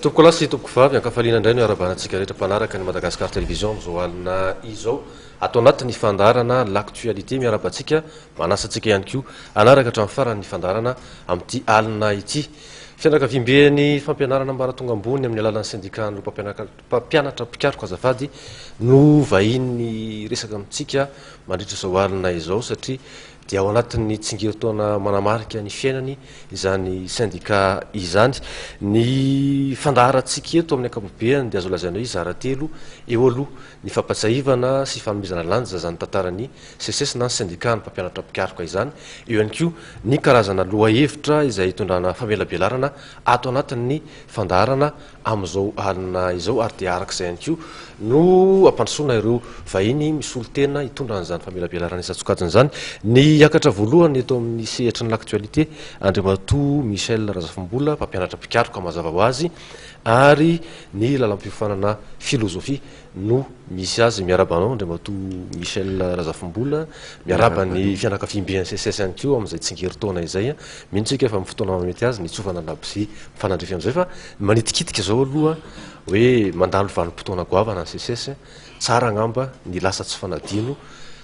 Tompokolahy sy tompokovavy, ankafaliana indray no iarahabana antsika rehetra mpanaraka ny Madagascar Télévision amin'izao alina izao. Ato anatin'ny fandaharana L'actualité, miarahaba antsika, manasa antsika ihany koa hanaraka hatramin'ny farany ny fandaharana amin'ity alina ity. Fianakaviamben'ny fampianarana ambaratonga ambony amin'ny alalan'ny sendikan'ireo mpampianatra mpikaroka azafady no vahiny resaka amintsika mandritra izao alina izao satria dia ao anatin'ny tsingerin-taona manamarika ny fiainany izany sendika izany. Ny fandaharantsika eto amin'ny ankapobeany dia azo lazaina hoe hizara telo, eo aloha ny fampatsiahivana sy fanomezana lanja izany tantaran'ny Seces na ny sendikan'ny mpampianatra mpikaroka izany, eo ihany koa ny karazana lohahevitra izay hitondrana famelabelarana ato anatin'ny fandaharana amin'izao alina izao ary dia araka izay ihany koa no hampandrosoana ireo vahiny misolo tena hitondra an'izany famelabelarana isan-tsokajiny izany. Ny hiakatra voalohany eto amin'ny sehatry ny L'actualité, Andriamatoa Michel Razafimbola, mpampianatra mpikaroka mazava ho azy, ary ny lalam-piofanana filozofia no misy azy. Miarahaba anao Andriamatoa Michel Razafimbola, miarahaba ny fianakaviamben'ny SECES ihany koa amin'izay tsingerin-taona izay. Mino tsika fa amin'ny fotoana mahamety azy ny hitsofana ny labozia mifanandrify amin'izay fa ny manitikitika izao aloha hoe mandalo vanim-potoana goavana ny SECES, tsara angamba ny lasa tsy fanadino.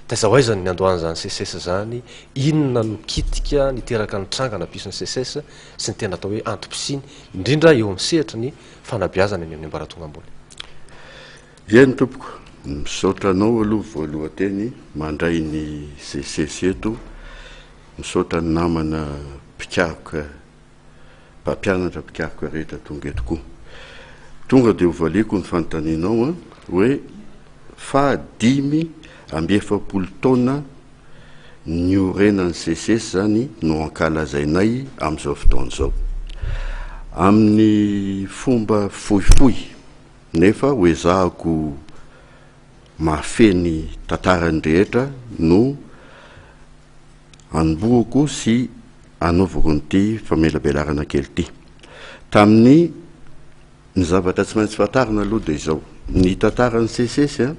Taiza ho aiza ny niandohan'izany SECES izany, inona no kitika niteraka ny tranga nampisy ny SECES sy ny tena atao hoe antom-pisiany, indrindra eo amin'ny sehatry ny fanabeazana eny amin'ny ambaratonga ambony. Eny tompoko, misaotra anao aloha voalohan-teny mandray ny SECES eto, misaotra ny namana mpikaroka, mpampianatra mpikaroka rehetra tonga eto koa. Tonga dia hovaliako ny fanontanianao an, hoe faha 45 taona niorenan'ny SECES izany no ankalazainay amin'izao fotoana izao. Amin'ny fomba fohifohy nefa hoezahako mahafehy ny tantarany rehetra no anombohako sy anaovako an'ity famelabelarana kely ity. Tamin'ny Ny zavatra tsy maintsy fantarina aloha dia izao, ny tantaran'ny SECES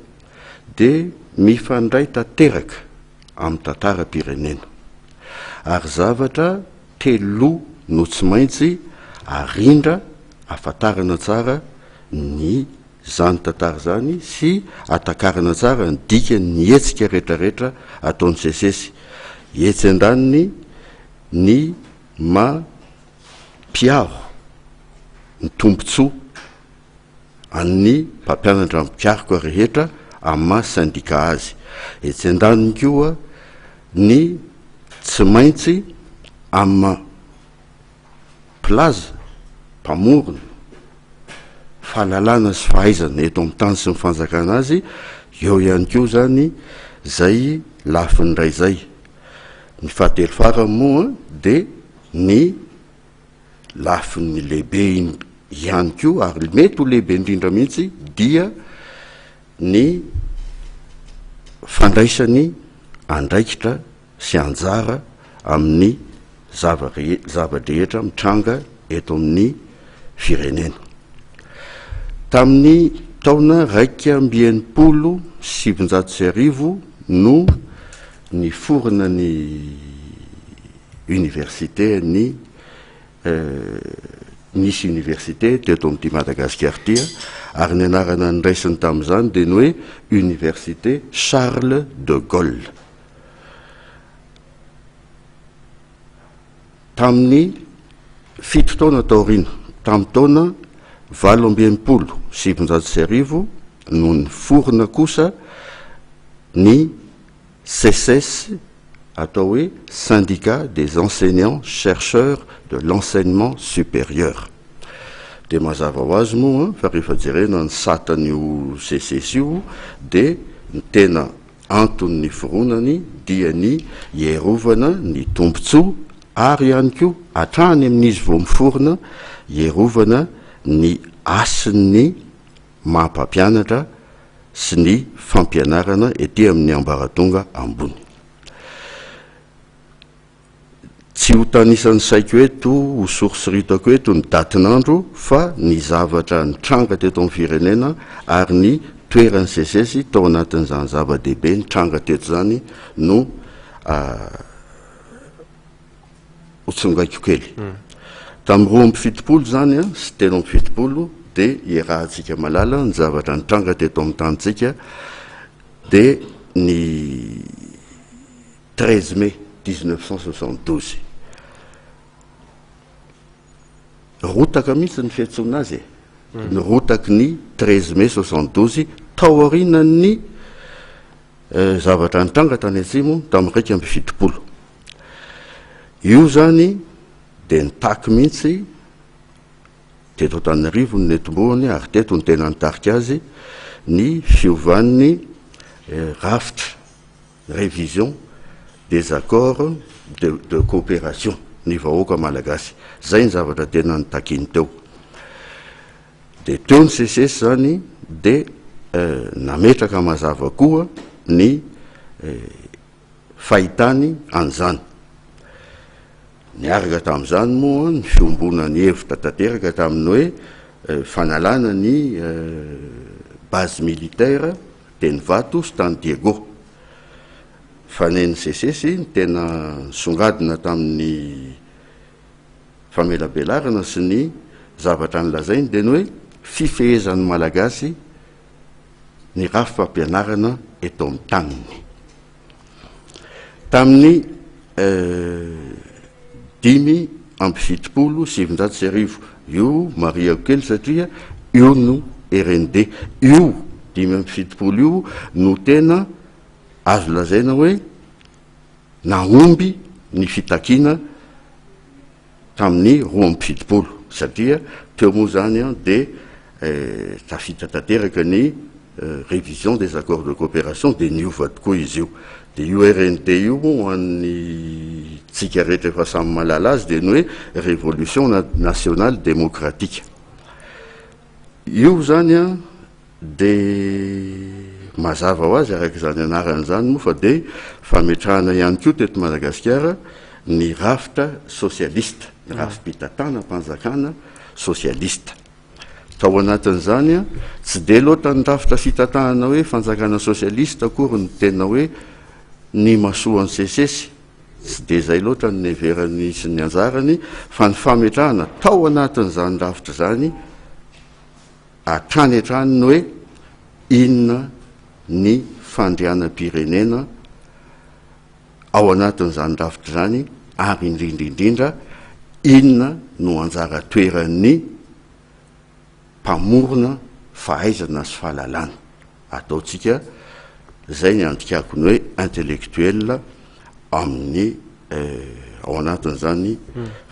dia mifandray tanteraka amin'ny tantaram-pirenena. Ary zavatra telo no tsy maintsy arindra ahafantarana tsara ny izany tantara izany sy ahatakarana tsara ny dikan'ny hetsika rehetrarehetra ataon'ny SECES. Etsy andaniny ny maha mpiaro ny tombontsoa an'ny mpampianatra mpikaroka rehetra amin'ny maha sendika azy. Etsy andaniny koa ny tsy maintsy amin'ny maha mpilaza, mpamorona fahalalana sy fahaizana eto amin'ny tany sy ny fanjakana azy, eo ihany koa izany izay lafiny iray izay. Ny fahatelo farany moa dia ny lafiny lehibe ihany koa ary mety ho lehibe indrindra mihitsy dia ny fandraisany andraikitra sy anjara amin'ny zava-drehetra mitranga eto amin'ny firenena. Tamin'ny taona 1961 no niforona ny université ny nisy université teto amin'ity Madagasikara ity ary ny anarana noraisiny tamin'izany dia ny hoe université Charles de Gaulle. Tamin'ny fito taona taoriana, tamin'ny taona 1968 no niforona kosa ny SECES atao hoe Syndicat des enseignants chercheurs de l'enseignement supérieur. Dia mazava ho azy moa fa rehefa jerena ny satan'io SECES io dia ny tena antony niforonany dia ny hierovana ny tombontsoa ary ihany koa hatrany amin'izy vao miforona hierovana ny hasin'ny maha mpampianatra sy ny fampianarana ety amin'ny ambaratonga ambony. Tsy ho tanisan'ny saiko eto, ho sorisoritako eto ny datin'andro fa ny zavatra nitranga teto amin'ny firenena ary ny toeran'ny SECES tao anatin'izany zava-dehibe nitranga teto izany no ho tsongaiko kely. Tamin'ny 72 izany sy 73 dia iarahantsika malala ny zavatra nitranga teto amin'ny tanintsika dia ny 13 mai 1972. Rotaka mihitsy ny fiantsoana azy e. Ny rotaky ny 13 mai 72 tao aorianan'ny zavatra nitranga tany atsimo tamin'ny 71. Io izany dia nitaky mihitsy teto Antananarivo no nentim-bohony ary teto no tena nitarika azy ny fiovan'ny rafitra, révision des accords de de coopération ny vahoaka malagasy. Zay ny zavatra tena nitakiany teo. Dia teo ny SECES zany dia nametraka mazava koa ny fahitany an'izany. Niaraka tamin'izany moa ny fiombonany hevitra tanteraka tamin'ny hoe fanalana ny base militaire teny Ivato sy tany Diego. Fa ny an'ny SECES ny tena nisongadina tamin'ny famelabelarana sy ny zavatra nolazainy dia ny hoe fifehezan'ny Malagasy ny rafi-pampianarana eto amin'ny taniny. Tamin'ny 1975, io marihako kely satria io no RND, io 75 io no tena azo lazaina hoe nahomby ny fitakiana tamin'ny 72 satria teo moa izany dia tafita tanteraka ny révision des accords de coopération dia niova tokoa izy io. Dia io RND io moa ho an'ny tsika rehetra efa samy mahalala azy dia ny hoe révolution nationale démocratique. Io izany an Dia mazava ho azy araka izany anarany izany moa fa dia fametrahana ihany koa teto Madagasikara ny rafitra sosialista, ny rafi-pitantanam-panjakana sosialista. Tao anatin'izany, tsy dia loatra ny rafitra fitantanana hoe fanjakana sosialista akory no tena hoe nimasoan'ny SECES, tsy dia izay loatra no niheverany sy ny anjarany fa ny fametrahana tao anatin'izany rafitra izany hatrany hatrany ny hoe inona ny fandrianam-pirenena ao anatin'izany rafitra izany ary indrindra indrindra inona no anjara toeran'ny mpamorona fahaizana sy fahalalana. Ataontsika izay ny andikako ny hoe intellectuel amin'ny ao anatin'izany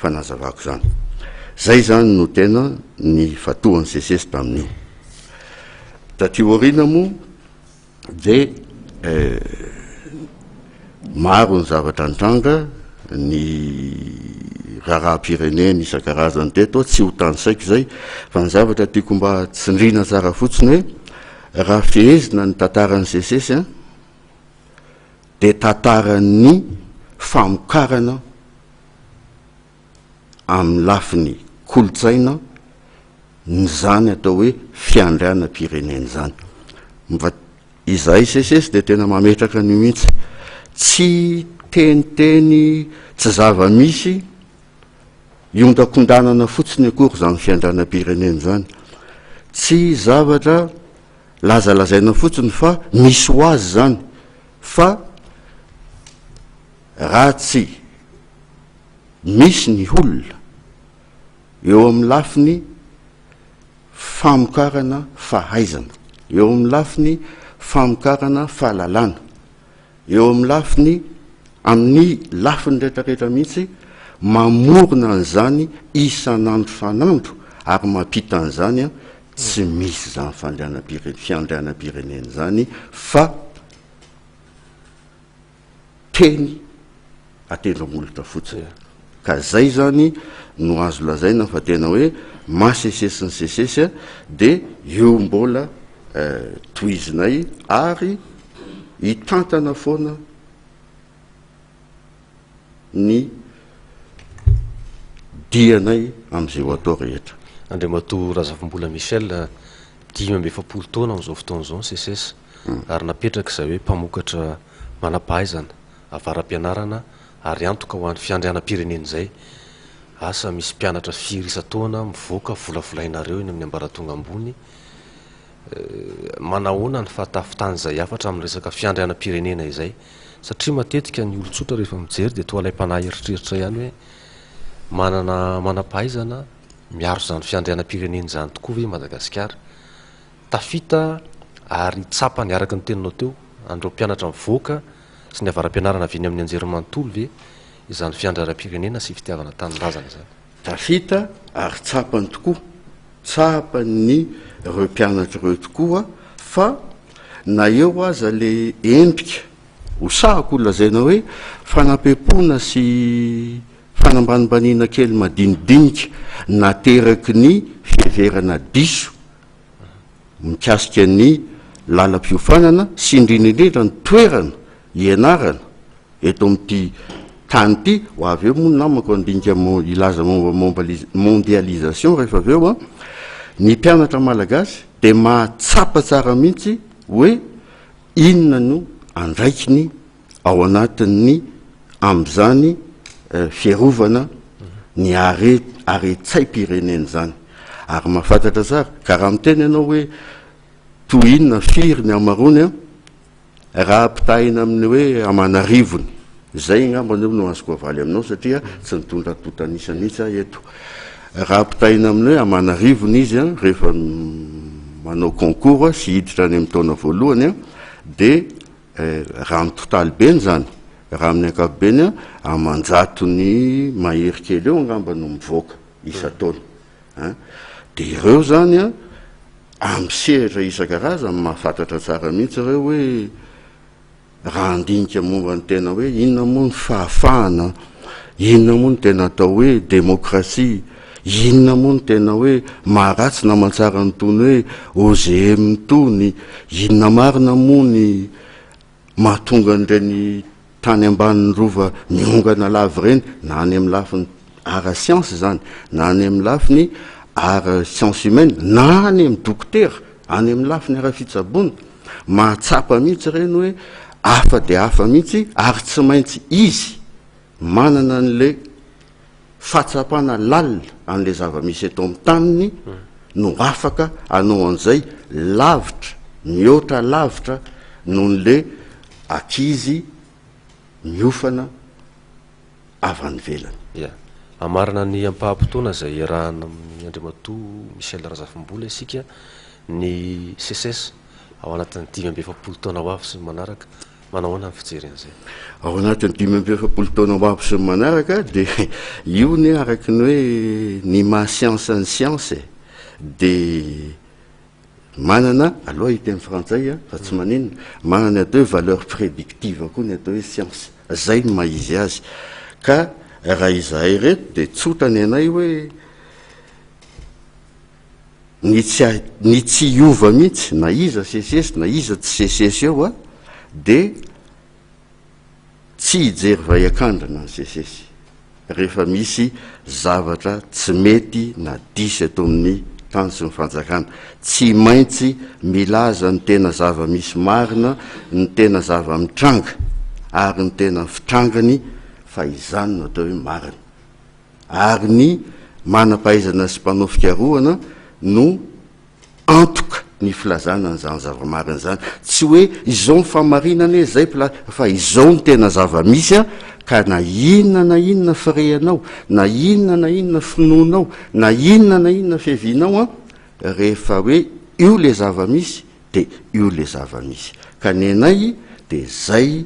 fanazavako izany. Zay izany no tena nifatohan'ny SECES tamin'io. Taty aoriana moa dia maro ny zavatra nitranga, ny raharaham-pirenena isan-karazany teto, tsy ho tanisaiko izay, fa ny zavatra tiako mba tsindriana tsara fotsiny hoe raha fehezina ny tantaran'ny SECES an, dia tantaran'ny famokarana amin'ny lafiny kolontsaina n'izany atao hoe fiandrianam-pirenena izany. Mba izahay SECES dia tena mametraka an'io mihitsy. Tsy teniteny tsy zava-misy iondakondanana fotsiny akory izany fiandrianam-pirenena izany. Tsy zavatra lazalazaina fotsiny fa misy ho azy izany fa raha tsy misy ny olona eo amin'ny lafiny famokarana fahaizana, eo amin'ny lafiny famokarana fahalalana, Eo amin'ny lafiny, amin'ny lafiny rehetrarehetra mihitsy, mamorona an'izany isan'andro isan'andro ary mampita an'izany, tsy misy izany fandrianam-pire- fiandrianam-pirenena izany fa teny atendro-molotra fotsiny. Ka zay zany no azo lazaina fa tena hoe masesesy ny sesesy de io mbola tohizinay ary hitantana foana ny dianay amin'izay ho atao rehetra. Andriamatoa Razafimbola Michel, 45 taona amin'izao fotoana izao ny SECES ary napetraka izay hoe mpamokatra manam-pahaizana, avara-pianarana ary antoka ho an'ny fiandrianam-pirenena izay. Asa misy mpianatra firy isan-taona mivoaka volavolainareo eny amin'ny ambaratonga ambony? Manahoana ny fahatafitan'izay hafatra amin'ny resaka fiandrianam-pirenena izay? Satria matetika ny olon-tsotra rehefa mijery dia toa alaim-panahy eritreritra ihany hoe manana manam-pahaizana miaro izany fiandrianam-pirenena izany tokoa ve i Madagasikara? Tafita ary tsapany araka ny teninao teo an'ireo mpianatra mivoaka sy ny avara-pianarana avy eny amin'ny anjerimanontolo ve izany fiandraram-pirenena sy fitiavana tanindrazana izany? Tafita ary tsapany tokoa, tsapan'ny ireo mpianatra ireo tokoa fa na eo aza le endrika, ho sahako ho lazaina hoe fanampepoana sy fanambanimbaniana kely madinidinika nateraky ny fiheverana diso mikasika ny lalam-piofanana sy indrindra indrindra ny toerana ianarana eto amin'ity tany ity, ho avy eo moa ny namako handinika hilaza momba momba mondialisation rehefa avy eo an, ny mpianatra malagasy dia mahatsapa tsara mihitsy hoe inona no andraikiny ao anatin'ny amin'izany fiarovana ny haren-tsaim-pirenena izany. Ary mahafantatra tsara, ka raha miteny ianao hoe toy inona, firy ny hamaroany an, raha ampitahaina amin'ny hoe aman'arivony, izay angamba aloha no azoko avaly aminao satria tsy nitondra antontan'isa mihitsy aho eto. Raha ampitahaina amin'ny hoe aman'arivony izy an, rehefa manao concours sy hiditra any amin'ny taona voalohany an, dia Raha ny totalibeny izany, raha amin'ny ankapobeny, aman-jatony mahery kely eo angamba no mivoaka isan-taona. Dia ireo izany amin'ny sehatra isan-karazany mahafantatra tsara mihitsy ireo hoe raha handinika momba ny tena hoe inona moa ny fahafahana, inona moa ny tena atao hoe demokrasia, inona moa ny tena hoe maharatsy na mahatsara an'itony hoe OGM itony, inona marina moa ny mahatonga an'ireny tany ambanin'ny rova miongana lava ireny, na any amin'ny lafiny ara-siansa izany, na any amin'ny lafiny ara-science humaine, na any amin'ny dokotera, any amin'ny lafiny ara-fitsaboana. Mahatsapa mihitsy ireny hoe hafa dia hafa mihitsy ary tsy maintsy izy manana an'ilay fahatsapana lalina an'ilay zava-misy eto amin'ny taniny no afaka hanao an'izay lavitra, mihoatra lavitra noho n'ilay ankizy miofana avy any ivelany. Ia. Hamarana ny ampaham-potoana izay iarahana amin'i Andriamatoa Michel Razafimbola isika ny Seces ao anatin'ny 45 taona ho avy sy ny manaraka. Manao ahoana ny fijery an'izay? Ao anatin'ny 45 taona ho avy sy ny manaraka dia io anie araka ny hoe ny maha siansa ny siansa e, dia manana, aloha hiteny frantsay aho fa tsy maninona, manana ny atao hoe valeur prédictive koa ny atao hoe siansa, zay no maha izy azy. Ka raha izahay ireto dia tsotra ny anay hoe Ny tsy ny tsy hiova mihitsy na iza sesesy na iza tsy sesesy eo a de tsy hijery vay an-kandrina ny sesesy rehefa misy zavatra tsy mety na diso eto amin'ny tany sy ny fanjakana. Tsy maintsy milaza ny tena zava-misy marina, ny tena zava-mitranga ary ny tena fitrangany fa izany no atao hoe marina. ary ny manam-pahaizana sy mpanao fikarohana no antoka ny filazana an'izany zava-marina izany. Tsy hoe izao ny fahamarinana e, izay pla, fa izao no tena zava-misy an, ka na inona na inona firehanao, na inona na inona finoanao, na inona na inona fiavianao an, rehefa hoe io le zava-misy dia io le zava-misy. Ka ny anay dia izay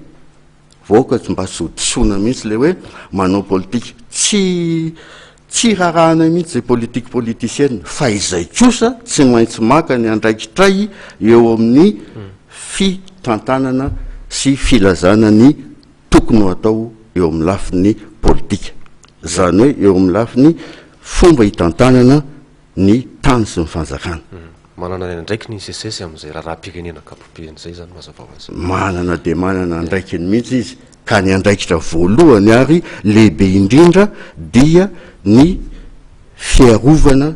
Vahoaka tsy mba tsy ho disoana mihitsy ilay hoe manao politika. Tsy tsy raharahanay mihitsy izay politique politicienne fa izay kosa tsy maintsy maka ny andraikitray eo amin'ny fitantanana sy filazana ny tokony ho atao eo amin'ny lafiny politika. Izany hoe eo amin'ny lafiny fomba hitantanana ny tany sy ny fanjakana. Manana ny andraikiny ny Seces amin'izay raharaham-pirenena ankapobeny izay izany mazava ho azy. Manana dia manana andraikiny mihitsy izy ka ny andraikitra voalohany ary lehibe indrindra dia ny fiarovana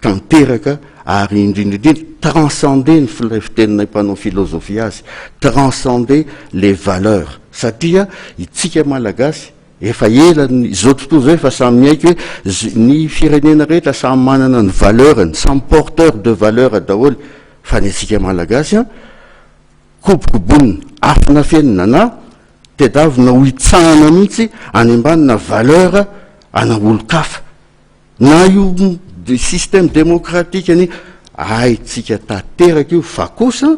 tanteraka ary indrindra indrindra transcender ny ilay fiteninay mpanao filozofia azy, transcender les valeurs satria itsika Malagasy. Efa ela ny, izao tontolo izao efa samy miaiky hoe z, ny firenena rehetra samy manana ny valeur-ny, samy porteur de valeur daholo, fa ny antsika Malagasy an, kobokobonina, afinafenina na tedavina ho hitsahana mihitsy any ambanina valeur ana olon-kafa. Na io système démocratique ny haintsika tanteraka io fa kosa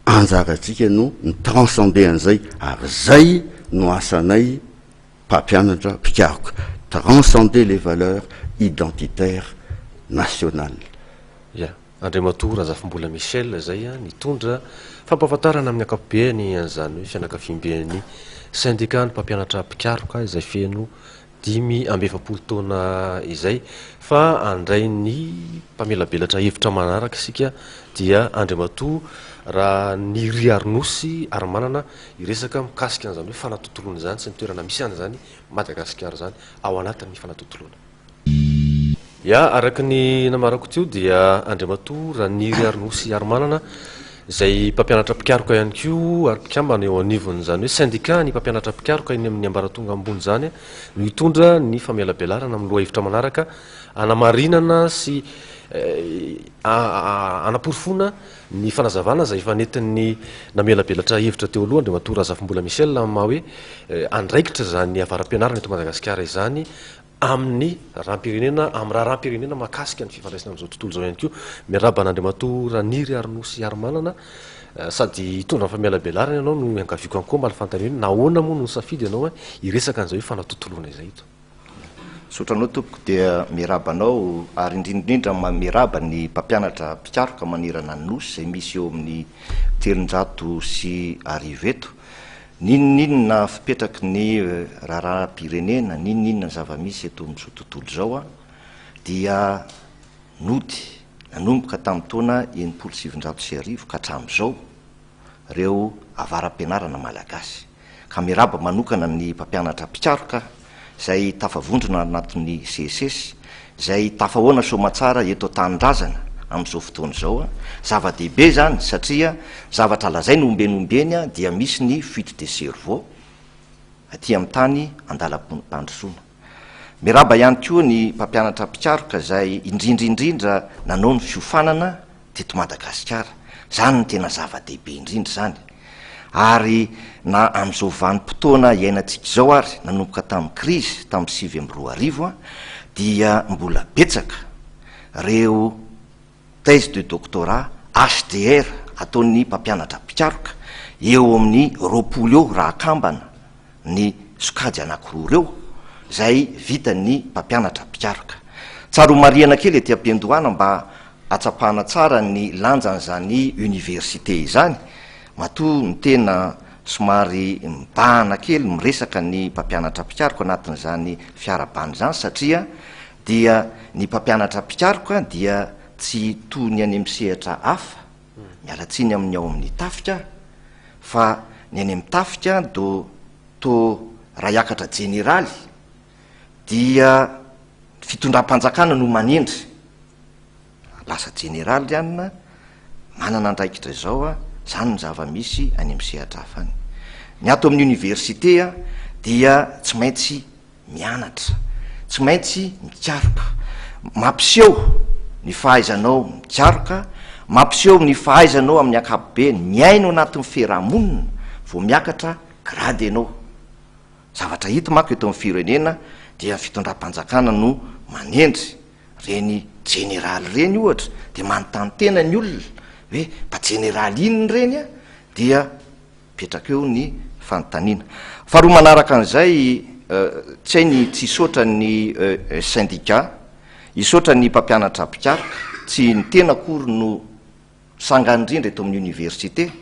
anjarantsika no mi-transcender an'izay ary zay no asanay mpampianatra mpikaroka, transcender les valeurs identitaires nationales. Ya, Andriamatoa Razafimbola Michel izay nitondra fampahafantarana amin'ny ankapobeany an'izany hoe fianakaviamben'ny syndicat ny mpampianatra mpikaroka izay feno 45 taona izay fa handray ny mpamelabelatra hevitra manaraka isika dia Andriamatoa Raniriarinosy Arimanana hiresaka mikasika an'izany hoe fanatontoloana izany sy ny toerana misy an'izany Madagasikara izany ao anatin'ny fanatontoloana. Ya, araka ny nambarako teo dia Andriamatoa Raniriarinosy Arimanana izay mpampianatra mpikaroka ihany koa ary mpikambana eo anivon'izany hoe syndicat ny mpampianatra mpikaroka eny amin'ny ambaratonga ambony izany no hitondra ny famelabelarana amin'ny lohahevitra manaraka hanamarinana sy hanaporofoana ny fanazavana izay efa nentin'ny namelabelatra hevitra teo aloha Andriamatoa Razafimbola Michel amin'ny maha hoe andraikitra izany avara-pianarana eto Madagasikara izany amin'ny raharaham-pirenena, amin'ny raharaham-pirenena mahakasika ny fifandraisana amin'izao tontolo izao ihany koa. Miarahaba an'Andriamatoa Raniry Harinosy Harimanana, sady hitondra ny famelabelarana ianao no iangaviako ihany koa mba fanontaniana hoe nahoana moa no nisafidy ianao hiresaka an'izay hoe fanatontoloana izay eto? Misaotra anao tompoko dia miarahaba anao ary indrindra indrindra miarahaba ny mpampianatra mpikaroka manerana ny Nosy izay misy eo amin'ny 1300 eto. N'inon'inona fipetraky ny raharaham-pirenena, n'inon'inona zava-misy eto amin'izao tontolo izao dia nody nanomboka tamin'ny taona 1960 ka hatramin'izao ireo avara-pianarana malagasy. Ka miarahaba manokana ny mpampianatra mpikaroka izay tafavondrona anatin'ny Seces, izay tafahoana soamatsara eto an-tanindrazana amin'izao fotoana izao. Zava-dehibe izany satria zavatra lazaina ombieny ombieny dia misy ny fuite de cerveau aty amin'ny tany andalam-pandrosoana. Miarahaba ihany koa ny mpampianatra mpikaroka izay indrindra indrindra nanao ny fiofanana teto Madagasikara. Izany no tena zava-dehibe indrindra izany. Ary na amin'izao vanim-potoana iainantsika izao ary, nanomboka tamin'ny krizy tamin'ny 2009, dia mbola betsaka ireo thèse de doctorat, HDR, ataon'ny mpampianatra mpikaroka, eo amin'ny 20 eo raha akambana ny sokajy anankiroa ireo, izay vitan'ny mpampianatra mpikaroka. Tsara ho marihana kely ety am-piandohana mba Hatsapana tsara ny lanjan'izany université izany, matoa ny tena somary mibahana kely miresaka ny mpampianatra mpikaroka anatin'izany fiarahabana izany satria dia ny mpampianatra mpikaroka dia tsy toy ny any amin'ny sehatra hafa, miala tsiny amin'ny ao amin'ny tafika fa ny any amin'ny tafika do to raha hiakatra jeneraly dia fitondram-panjakana no manendry. Lasa jeneraly ry anona, manana andraikitra izao a, zany ny zava-misy any amin'ny sehatra hafa any. Ny ato amin'ny université a, dia tsy maintsy mianatra, tsy maintsy mikaroka, mampiseho ny fahaizanao mikaroka, mampiseho ny fahaizanao amin'ny ankapobeny, miaina ao anatin'ny fiarahamonina vao miakatra grade ianao. Zavatra hita manko eto amin'ny firenena dia ny fitondram-panjakana no manendry Ireny jeneraly ireny ohatra dia manontany tena ny olona hoe mba jeneraly inona ireny a? Dia mipetraka eo ny fanontaniana. Faharoa manaraka an'izay, tsy hay ny tsy hisaotra ny syndicat, hisaotra ny mpampianatra mpikaroka, tsy ny tena akory no sangany indrindra eto amin'ny oniversite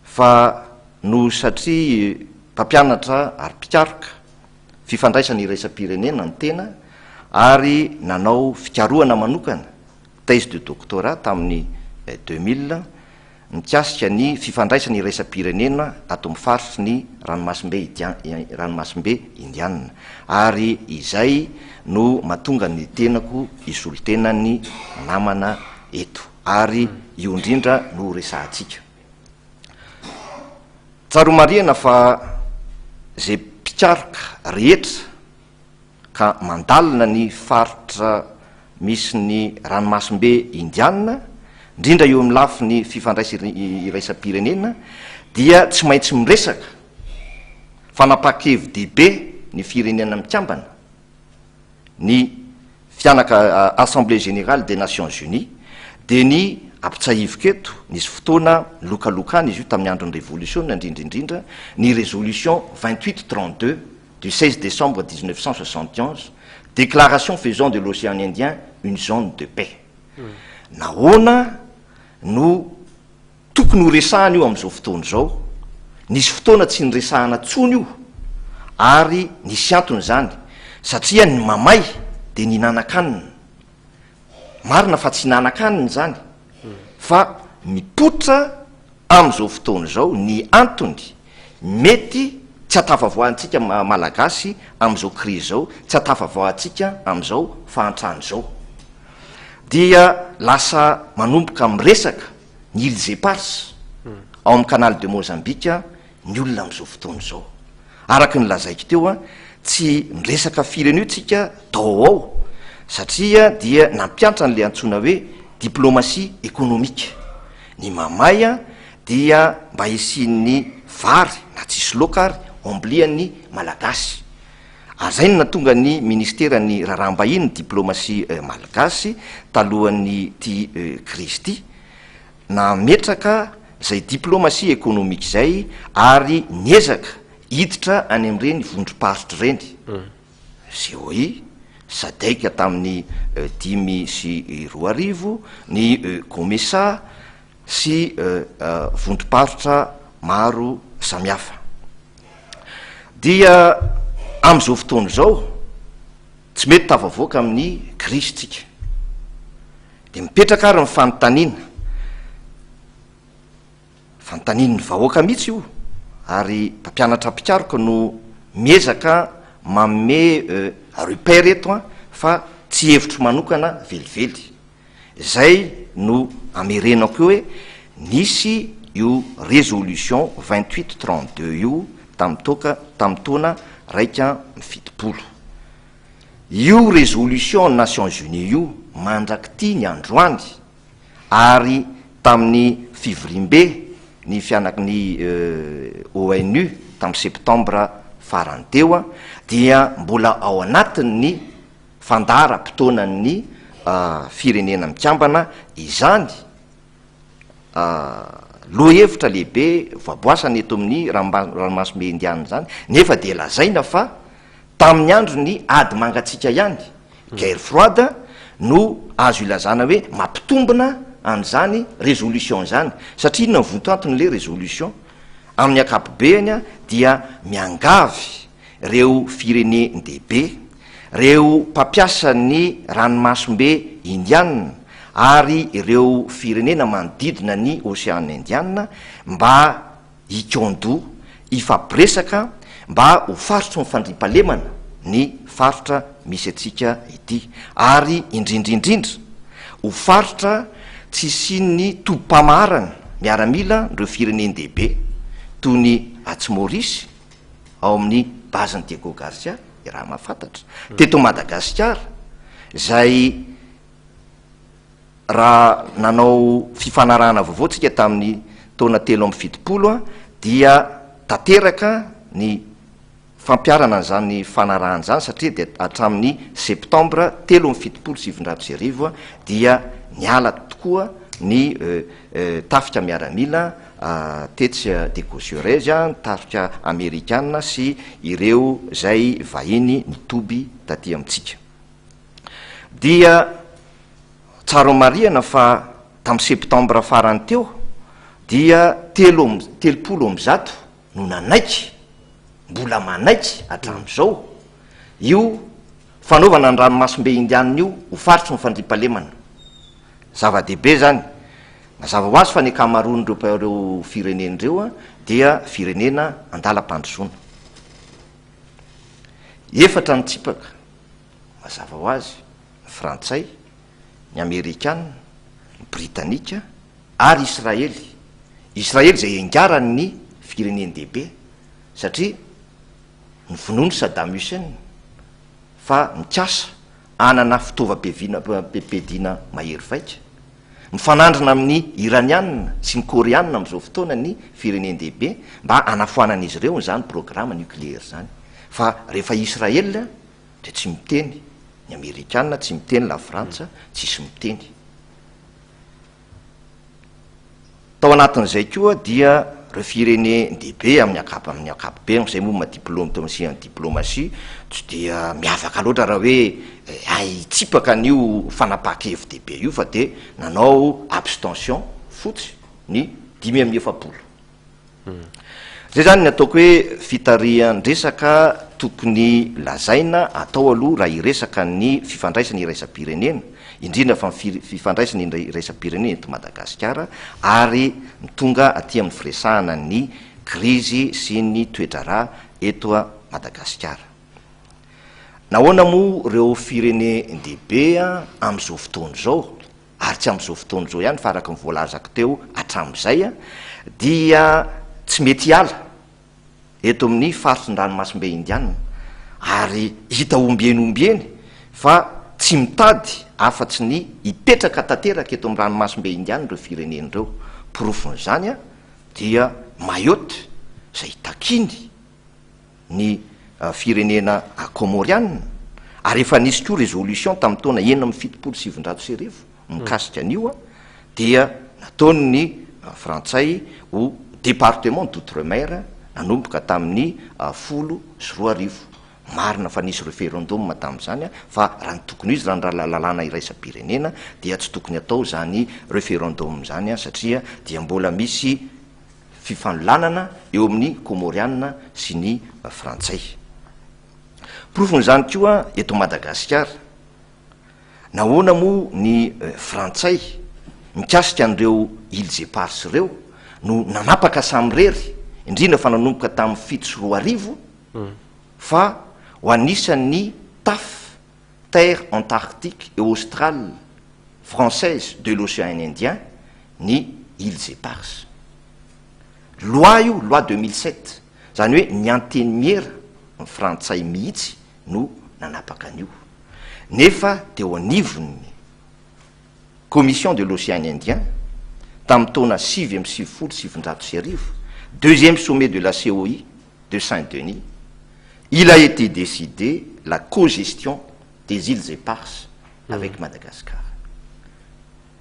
fa noho satria mpampianatra ary mpikaroka fifandraisana iraisam-pirenena ny tena ary nanao fikarohana manokana, thèse de doctorat, tamin'ny 2000 mikasika ny fifandraisana iraisam-pirenena ato amin'ny faritry ny ranomasimbe ranomasimbe Indiana ary izay no mahatonga ny tenako hisolo tena ny namana eto ary io indrindra no resahantsika. Tsara ho marihana fa izay. mpikaroka rehetra ka mandalina ny faritra misy ny ranomasimbe Indiana, indrindra eo amin'ny lafiny fifandraisana iraisam-pirenena, dia tsy maintsy miresaka fanapahan-kevi-dehibe ny Firenena Mikambana, ny fianaka Assemblée Générale des Nations Unies, dia ny ampitsahiviko eto, nisy fotoana nilokalokana izy io tamin'ny andron'ny revolisiona indrindra indrindra, ny résolution 28 32 du 16 décembre 1971, déclaration faisant de l'océan Indien une zone de paix. Nahoana no tokony ho resahana io amin'izao fotoana izao? Nisy fotoana tsy niresahana intsony io ary nisy antony izany satria ny mamay dia nihinanan-kanina. Marina fa tsy hinanan-kanina izany fa mipoitra amin'izao fotoana izao ny antony mety tsy hatafavoahantsika Malagasy amin'izao krizy izao, tsy hatafavoahantsika amin'izao fahantrana izao. Dia lasa manomboka miresaka ny îles éparses ao amin'ny canal de Mozambique ny olona amin'izao fotoana izao. Araka ny lazaiko teo, tsy miresaka firy an'io tsika tao ao satria dia nampiantra an'ilay antsoina hoe diplomatie économique. Ny mamay dia mba hisian'ny vary na tsisy laoka ary omblian'ny Malagasy. Ary izay no nahatonga ny ministeran'ny raharaham-bahiny, ny diplomatie malgasy talohan'ity krizy ity, nametraka izay diplomatie économique izay ary niezaka hiditra any amin'ireny vondrom-paritra ireny, COI, Sadec tamin'ny 2005, ny Comesa sy vondrom-paritra maro samihafa. Dia amin'izao fotoana izao, tsy mety tafavoaka amin'ny krizy tsika. Dia mipetraka ary ny fanontaniana, fanontanian'ny vahoaka mihitsy io, ary mpampianatra mpikaroka no miezaka manome repère eto an, fa tsy hevitro manokana velively. Izay no amerenako eo hoe nisy io résolution 28 32 io tamin'ny toaka tamin'ny taona 71. Io résolution Nations Unies io mandrak'ity ny androany ary tamin'ny fivoriambe ny fianak ny ONU tamin'ny septembre farany teo dia mbola ao anatin'ny fandaharam-potoanan'ny Firenena Mikambana izany lohahevitra lehibe voaboasana eto amin'ny ranomasimbe Indiana izany, nefa dia lazaina fa tamin'ny andron'ny ady mangatsiaka ihany, guerre froide, no azo ilazana hoe mampitombina an'izany résolution izany, satria inona ny vontoanton'ilay résolution? Amin'ny ankapobeany dia miangavy reo firenen-dehibe, reo mpampiasa ny ranomasimbe Indiana ary ireo firenena manodidina ny Oseana Indiana mba hikaon-doha, hifampiresaka mba ho faritry ny fandriampahalemana ny faritra misy antsika ity ary indrindra indrindra ho faritra tsy hisian'ny tobim-pamaharana miaramila ireo firenen-dehibe toy ny atsy Maorisy, ao amin'ny base-n'i Diego Garcia, iaraha mahafantatra, teto Madagasikara, izay raha nanao fifanarahana vaovao tsika tamin'ny taona 73 dia tanteraka ny fampiharana an'izany fanarahana izany satria dia hatramin'ny septembre 1973 dia niala tokoa ny tafika miaramila tetsy Diego Suarez, ny tafika amerikana sy ireo izay vahiny nitoby taty amintsika. Dia tsara homarihana fa tamin'ny septembre farany teo dia 133 no nanaiky, mbola manaiky hatramin'izao, io fanaovana ny ranomasimbe Indianina io ho faritry ny fandriampahalemana. Zava-dehibe izany. Mazava ho azy fa ny ankamaroan'ireo ireo firenena ireo dia firenena andalam-pandrosoana. Efatra ny tsipaka, mazava ho azy, ny frantsay, ny amerikana, ny britanika ary Israely. Israely izay iangaran'ny firenen-dehibe satria. Novonoin'i Saddam Hussein fa mikasa hanana fitaovam-piadiana mahery vaika. Mifanandrina amin'ny Iraniana sy ny Koreana amin'izao fotoana ny firenen-dehibe mba hanafoanan'izy ireo an'izany programa nucléaire izany. Fa rehefa Israel dia tsy miteny ny Amerikana, tsy miteny Lafrantsa, tsisy miteny. Tao anatin'izay koa dia ireo firenen-dehibe amin'ny ankap- amin'ny ankapobeny, izay moa maha diplôme teo amin'ny sehan'ny diplomasia, tsy dia miavaka loatra raha hoe hay hitsipaka an'io fanapahan-kevi-dehibe io fa dia nanao abstention fotsy ny 45. Zay zany ny ataoko hoe fitarihan-dresaka tokony lazaina atao aloha raha hiresaka ny fifandraisana iraisam-pirenena, indrindra fa ny fifandraisana iraisam-pirenena eto Madagasikara ary ny tonga aty amin'ny firesahana ny krizy sy ny toe-draharaha eto Madagasikara. Nahoana moa ireo firenen-dehibe amin'izao fotoana izao ary tsy amin'izao fotoana izao ihany fa araka ny voalazako teo hatramin'izay dia tsy mety hiala eto amin'ny faritry ny ranomasimbe Indiana ary hita ombieny ombieny fa tsy mitady afa-tsy ny hipetraka tanteraka eto amin'ny ranomasimbe Indiana ireo firenena ireo. Porofon'izany dia Mayotte izay takiany ny firenena Kômôriana, ary efa nisy koa résolution tamin'ny taona 1976 mikasika an'io, dia nataon'ny Frantsay ho département d'outre-mer nanomboka tamin'ny 2010. Marina fa nisy référendum tamin'izany, fa raha ny tokony ho izy, raha ny lalàna iraisam-pirenena dia tsy tokony atao izany référendum izany satria dia mbola misy fifanolanana eo amin'ny Kômôriana sy ny Frantsay. Porofon'izany koa eto Madagasikara, nahoana moa ny Frantsay mikasika an'ireo Îles Éparses ireo no nanapaka samirery, indrindra fa nanomboka tamin'ny 2007, fa ho anisan'ny taf, Terre Antarctique et Australe Française de l'Océan Indien, ny Îles Éparses. Loi io, loi 2007, izany hoe ny antenimiera frantsay mihitsy no nanapaka an'io. Nefa teo anivon'ny Commission de l'Océan Indien, tamin'ny taona 1999, deuxième sommet de la COI de Saint-Denis, il a été décidé la cogestion des Îles Éparses avec Madagascar.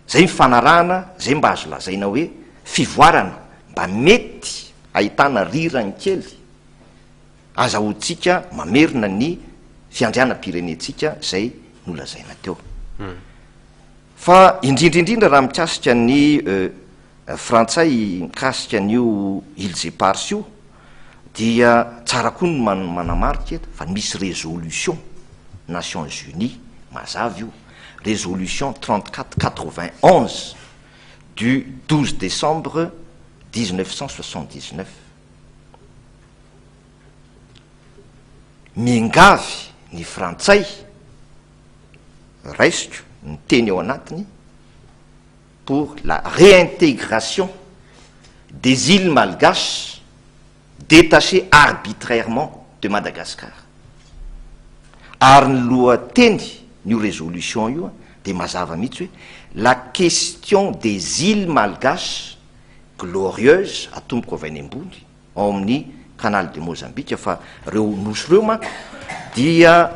Zay nifanarahana, zay mba azo lazaina hoe fivoarana mba mety ahitana rirany kely azahoantsika mamerina ny fiandrianam-pirenentsika zay nolazaina teo. Fa indrindra indrindra raha mikasika ny frantsay mikasika an'io Îles Éparses io dia tsara koa ny manamarika eto fa misy résolution Nations Unies mazava io, résolution 34 91 du 12 décembre 1979. Miangavy ny frantsay, raisiko ny teny ao anatiny, pour la réintégration des îles malgaches détachées arbitrairement de Madagascar. Ary ny lohateny n'io résolution io dia mazava mihitsy hoe la question des îles malgaches glorieuses, atomboko avy any ambony, ao amin'ny canal de Mozambique, fa ireo nosy ireo manko dia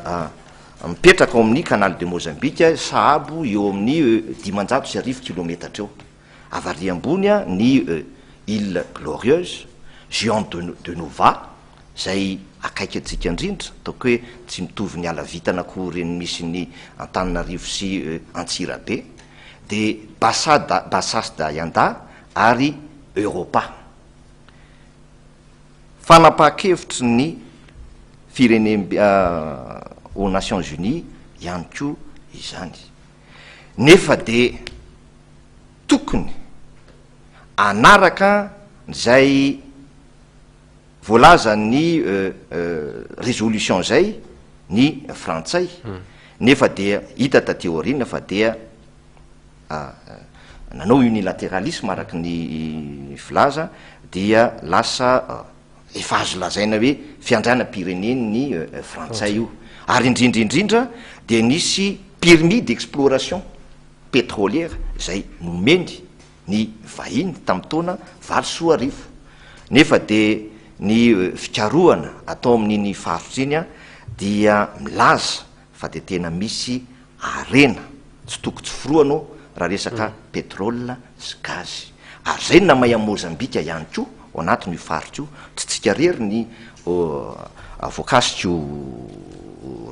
mipetraka ao amin'ny canal de Mozambique sahabo eo amin'ny 1500 kilometatra eo. Avy ary ambony ny île glorieuse, Juan de Nova, izay akaiky antsika indrindra, ataoko hoe tsy mitovy ny halavitana akory ny misy ny Antananarivo sy Antsirabe, dia Bassa Bassas da Yanda ary Europa. Fanapahan-kevitry ny firenem aux Nations Unies ihany koa izany. Nefa dia tokony hanaraka izay voalazan'ny résolution izay ny frantsay, nefa dia hita taty aoriana fa dia nanao unilatéralisme araka ny filaza dia lasa. Efa azo lazaina hoe fiandrianam-pirenen'ny frantsay io. Ary indrindra indrindra dia nisy permis d'exploration pétrolière izay nomeny ny vahiny tamin'ny taona 2008. Nefa dia ny fikarohana atao amin'iny faritra iny dia milaza fa dia tena misy harena tsy toko tsy forohana ao raha resaka pétrole sy gaz. Ary izay no namay an'i Mozambika ihany koa ao anatin'io faritra io. Tsy tsika irery ny voakasik'io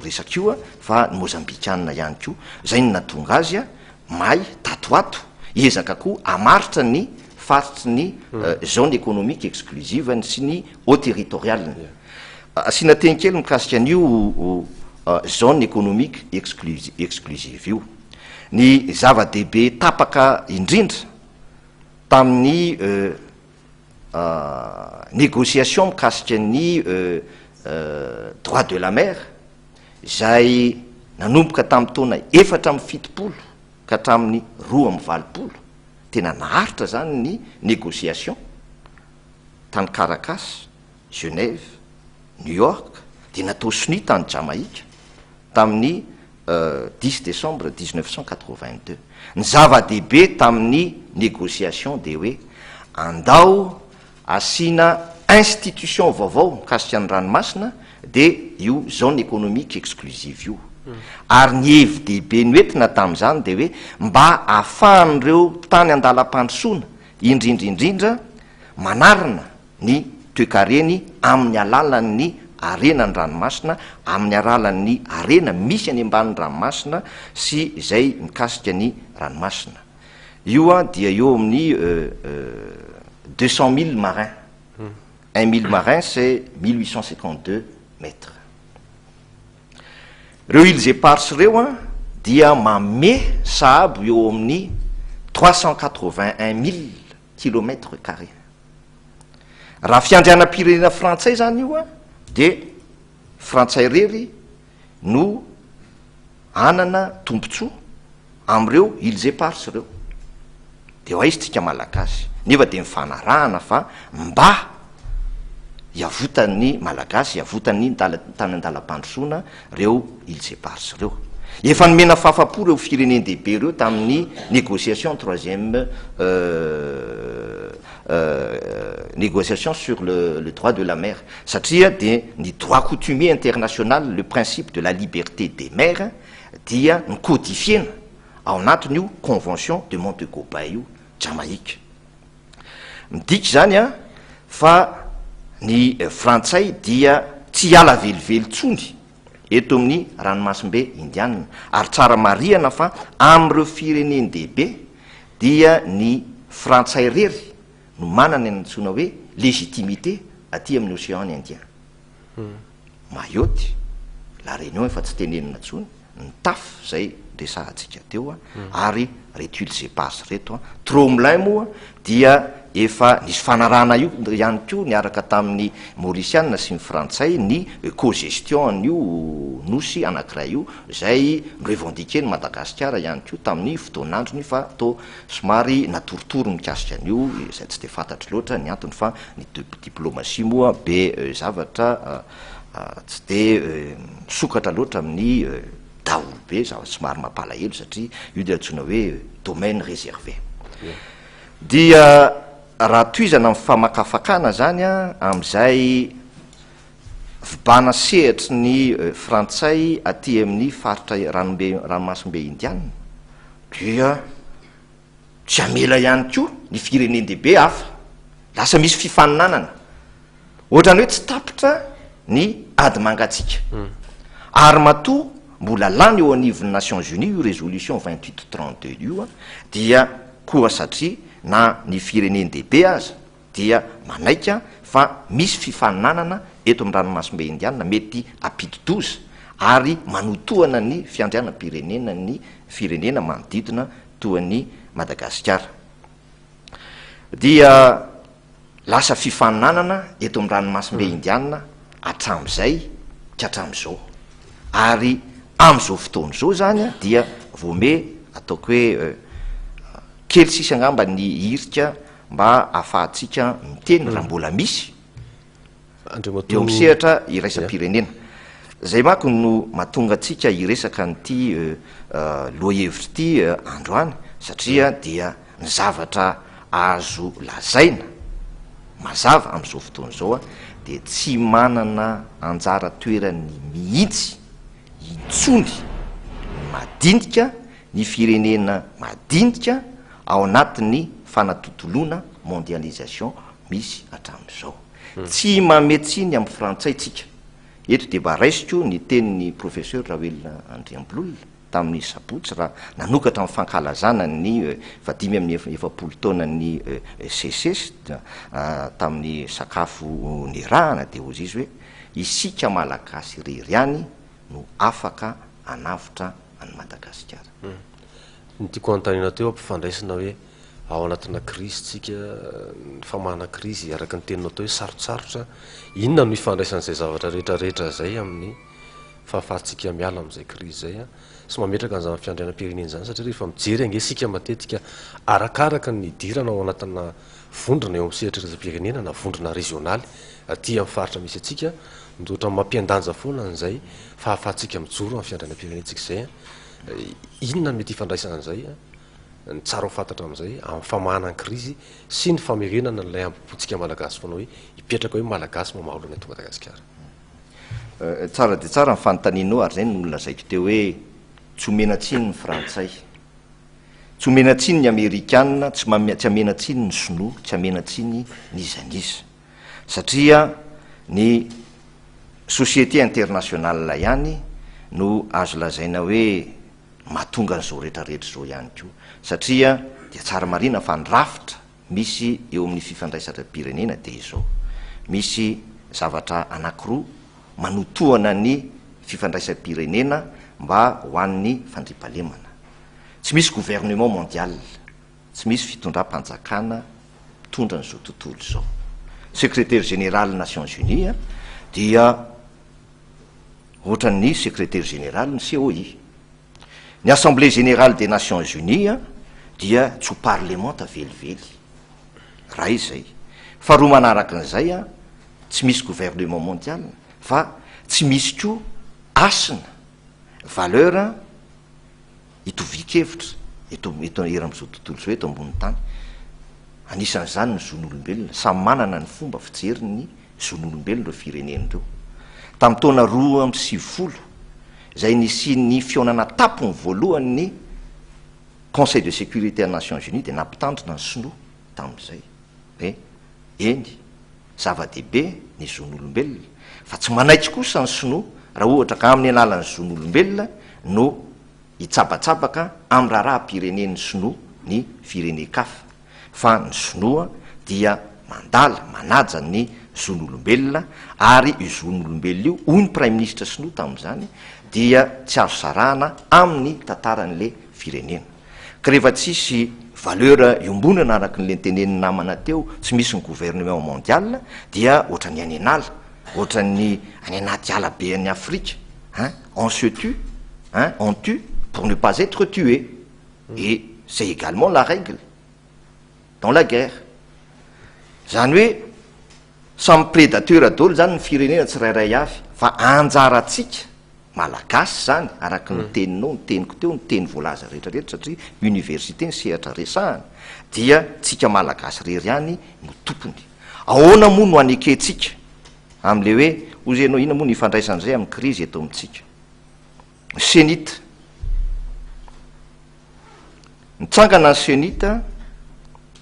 resaka io fa ny Mozambikana ihany koa. Izay no nahatonga azy may tato ho ato hiezaka koa hamaritra ny faritry ny zone économique exclusive-ny sy ny eau territoriale-ny. Asiana teny kely mikasika an'io zone économique exclusive io. Ny zava-dehibe tapaka indrindra tamin'ny négociation mikasika ny droit de la mer izay nanomboka tamin'ny taona 74 ka hatramin'ny 82, tena naharitra izany ny négociation tany Caracas, Genève, New York, dia natao sonia tany Jamaïque tamin'ny dix décembre 1982. Ny zava-dehibe tamin'ny négociation dia hoe andao asiana institution vaovao mikasika ny ranomasina dia io zone économique exclusive io. Ary ny hevi-dehibe noentina tamin'izany dia hoe mba ahafahan'ireo tany an-dalam-pandrosoana indrindra indrindra manarina ny toekareny amin'ny alalan'ny harena an-dranomasina, amin'ny aralan'ny harena misy any ambanin'ny ranomasina sy izay mikasika ny ranomasina. Io dia eo amin'ny 200 milles marins. Un mille marin c'est 1852 mètres. Ireo îles éparses ireo dia manome sahabo eo amin'ny 381 mille kilomètres carrés. Raha fiandrianam-pirenena frantsay izany io dia frantsay irery no hanana tombontsoa amin'ireo îles éparses ireo. Dia ho aiza tsika Malagasy? Nefa dia nifanarahana fa mba hiavotan'ny Malagasy, hiavotan'ny tany an-dalam-pandrosoana ireo îles éparses ireo. Efa nomena fahafapo ireo firenen-dehibe ireo tamin'ny négociation troisième négociation sur le droit de la mer, satria dia ny droit coutumier international, le principe de la liberté des mers dia nocodifiena ao anatin'io convention de Montego Bay io, Jamaïque. Midika izany an, fa ny frantsay dia tsy hiala velively intsony eto amin'ny ranomasimbe Indiana, ary tsara marihana fa amin'ireo firenen-dehibe dia ny frantsay irery no manana ny antsoina hoe légitimité aty amin'ny Océan Indien. Mayotte, La Réunion efa tsy tenenina intsony, ny taf izay resahantsika teo ary reto îles éparses reto. Tromelin moa dia efa nisy fanarahana io ihany koa niaraka tamin'ny Maurisiana sy ny Frantsay ny co-gestion an'io nosy anankiray io izay ni-revendiquer-n'i Madagasikara ihany koa tamin'ny fotoan'androny fa toa somary natoritory mikasika an'io izay tsy dia fantatro loatra ny antony fa ny diplomatie moa be zavatra tsy dia misokatra loatra amin'ny daholobe, zavatra somary mampalahelo satria io dia antsoina hoe domaine réservé. Dia raha tohizana ny famakafakana zany amin'izay vibana sehatry ny frantsay aty amin'ny faritra ranombe ranomasimbe Indiana dia tsy hamela ihany koa ny firenen-dehibe hafa. Lasa misy fifaninanana. Ohatran'ny hoe tsy tapitra ny ady mangatsiaka. Ary matoa mbola lany eo anivon'ny Nations Unies io résolution 28 32 io dia koa satria na ny firenen-dehibe aza dia manaika fa misy fifaninanana eto amin'ny ranomasimbe Indiana mety hampidi-doza ary manotohana ny fiandrianam-pirenena ny firenena manodidina toa an'i Madagasikara. Dia lasa fifaninanana eto amin'ny ranomasimbe Indiana hatramin'izay ka hatramin'izao. Ary amin'izao fotoana izao izany dia vao me ataoko hoe kely sisa angamba ny hirika mba ahafahantsika miteny raha mbola misy. Eo amin'ny sehatra iraisam-pirenena. Izay manko no mahatonga antsika hiresaka an'ity lohahevitra ity androany satria dia ny zavatra azo lazaina mazava amin'izao fotoana izao dia tsy manana anjara toerany mihitsy intsony ny madinika, ny firenena madinika ao anatin'ny fanatontoloana, mondialisation, misy hatramin'izao. Tsy manome tsiny amin'ny frantsay tsika. Eto dia mba raisiko ny tenin'ny Professeur Raoelina Andriambololona tamin'ny sabotsy raha nanokatra ny fankalazana ny fahadimy amby 40 taonan'ny SECES tamin'ny sakafo nirahana dia hozy izy hoe isika Malagasy irery ihany no afaka hanavotra an'i Madagasikara. Ny tiako hanontaniana teo ampifandraisina hoe ao anatina krizy tsika, ny famahana krizy araka ny teninao teo hoe sarotsarotra, inona no ifandraisan'izay zavatra rehetra rehetra izay amin'ny fahafahantsika miala amin'izay krizy izay sy mametraka an'izany fiandrianam-pirenena izany satria rehefa mijery ange isika matetika arakaraka ny hidirana ao anatina vondrona eo amin'ny sehatra iraisam-pirenena na vondrona rezionaly aty amin'ny faritra misy antsika no ohatran'ny mampiandanja foana an'izay fahafahantsika mijoro amin'ny fiandrianam-pirenentsika izay. Inona no mety ifandraisan'izay? Ny tsara ho fantatra amin'izay, amin'ny famahana ny krizy sy ny famerenana an'ilay hambom-pontsika Malagasy foana hoe hipetraka hoe Malagasy mamaha olana eto Madagasikara. Tsara dia tsara ny fanontanianao ary izay no nolazaiko teo hoe tsy omena tsiny ny frantsay, tsy omena tsiny ny amerikana, tsy tsy amena tsiny ny sinoa, tsy amena tsiny n'iza n'iza satria ny société internationale ihany no azo lazaina hoe mahatonga an'izao rehetra rehetra izao ihany koa satria dia tsara marihina fa ny rafitra misy eo amin'ny fifandraisam-pirenena dia izao, misy zavatra anankiroa manotohana ny fifandraisam-pirenena mba ho an'ny fandriampahalemana, tsy misy gouvernement mondial, tsy misy fitondram-panjakana mitondra an'izao tontolo izao, secrétaire général Nations Unies dia ohatran'ny secrétaire général ny COI. Ny Assemblée générale des Nations Unies dia tsy ho parlemanta velively. Iray izay. Faharoa manaraka an'izay, tsy misy gouvernement mondial fa tsy misy koa hasina, valeur, itovian-kevitra eto eto eran'izao tontolo izao eto ambonin'ny tany. Anisan'izany ny zon'olombelona. Samy manana ny fomba fijeriny ny zon'olombelona ireo firenena ireo. Tamin'ny taona 92, izay nisian'ny fihaonana tampony voalohany ny Conseil de sécurité an'ny Nations Unies dia nampitandrina ny Sinoa tamin'izay hoe eny, zava-dehibe ny zon'olombelona fa tsy manaiky kosa ny Sinoa raha ohatra ka amin'ny alalan'ny zon'olombelona no hitsabatsabaka amin'ny raharaham-pirenen'ny Sinoa ny firenen-kafa fa ny Sinoa dia mandala, manaja ny zon'olombelona ary io zon'olombelona io, hoy ny Praiminisitra Sinoa tamin'izany, dia tsy azo sarahana amin'ny tantaran'ilay firenena. Ka rehefa tsisy valeur iombonana araka ny le notenenin'ny namana teo, tsy misy ny gouvernement mondial dia ohatran'ny any an'ala, ohatran'ny any anaty ala be any Afrika, hein, on se tue, hein, on tue pour ne pas être tué, et c'est également la règle dans la guerre. Zany hoe samy prédateur daholo zany ny firenena tsirairay avy, fa anjarantsika Malagasy zany araky ny teninao, ny teniko teo, ny teny voalaza rehetra rehetra satria université ny sehatra resahana dia tsika Malagasy rery ihany no tompony. Ahoana moa no anekentsika amle hoe hozy ianao inona moa no ifandraisan'izay amin'ny krizy eto amintsika? Cenit. Nitsangana ny Cenit,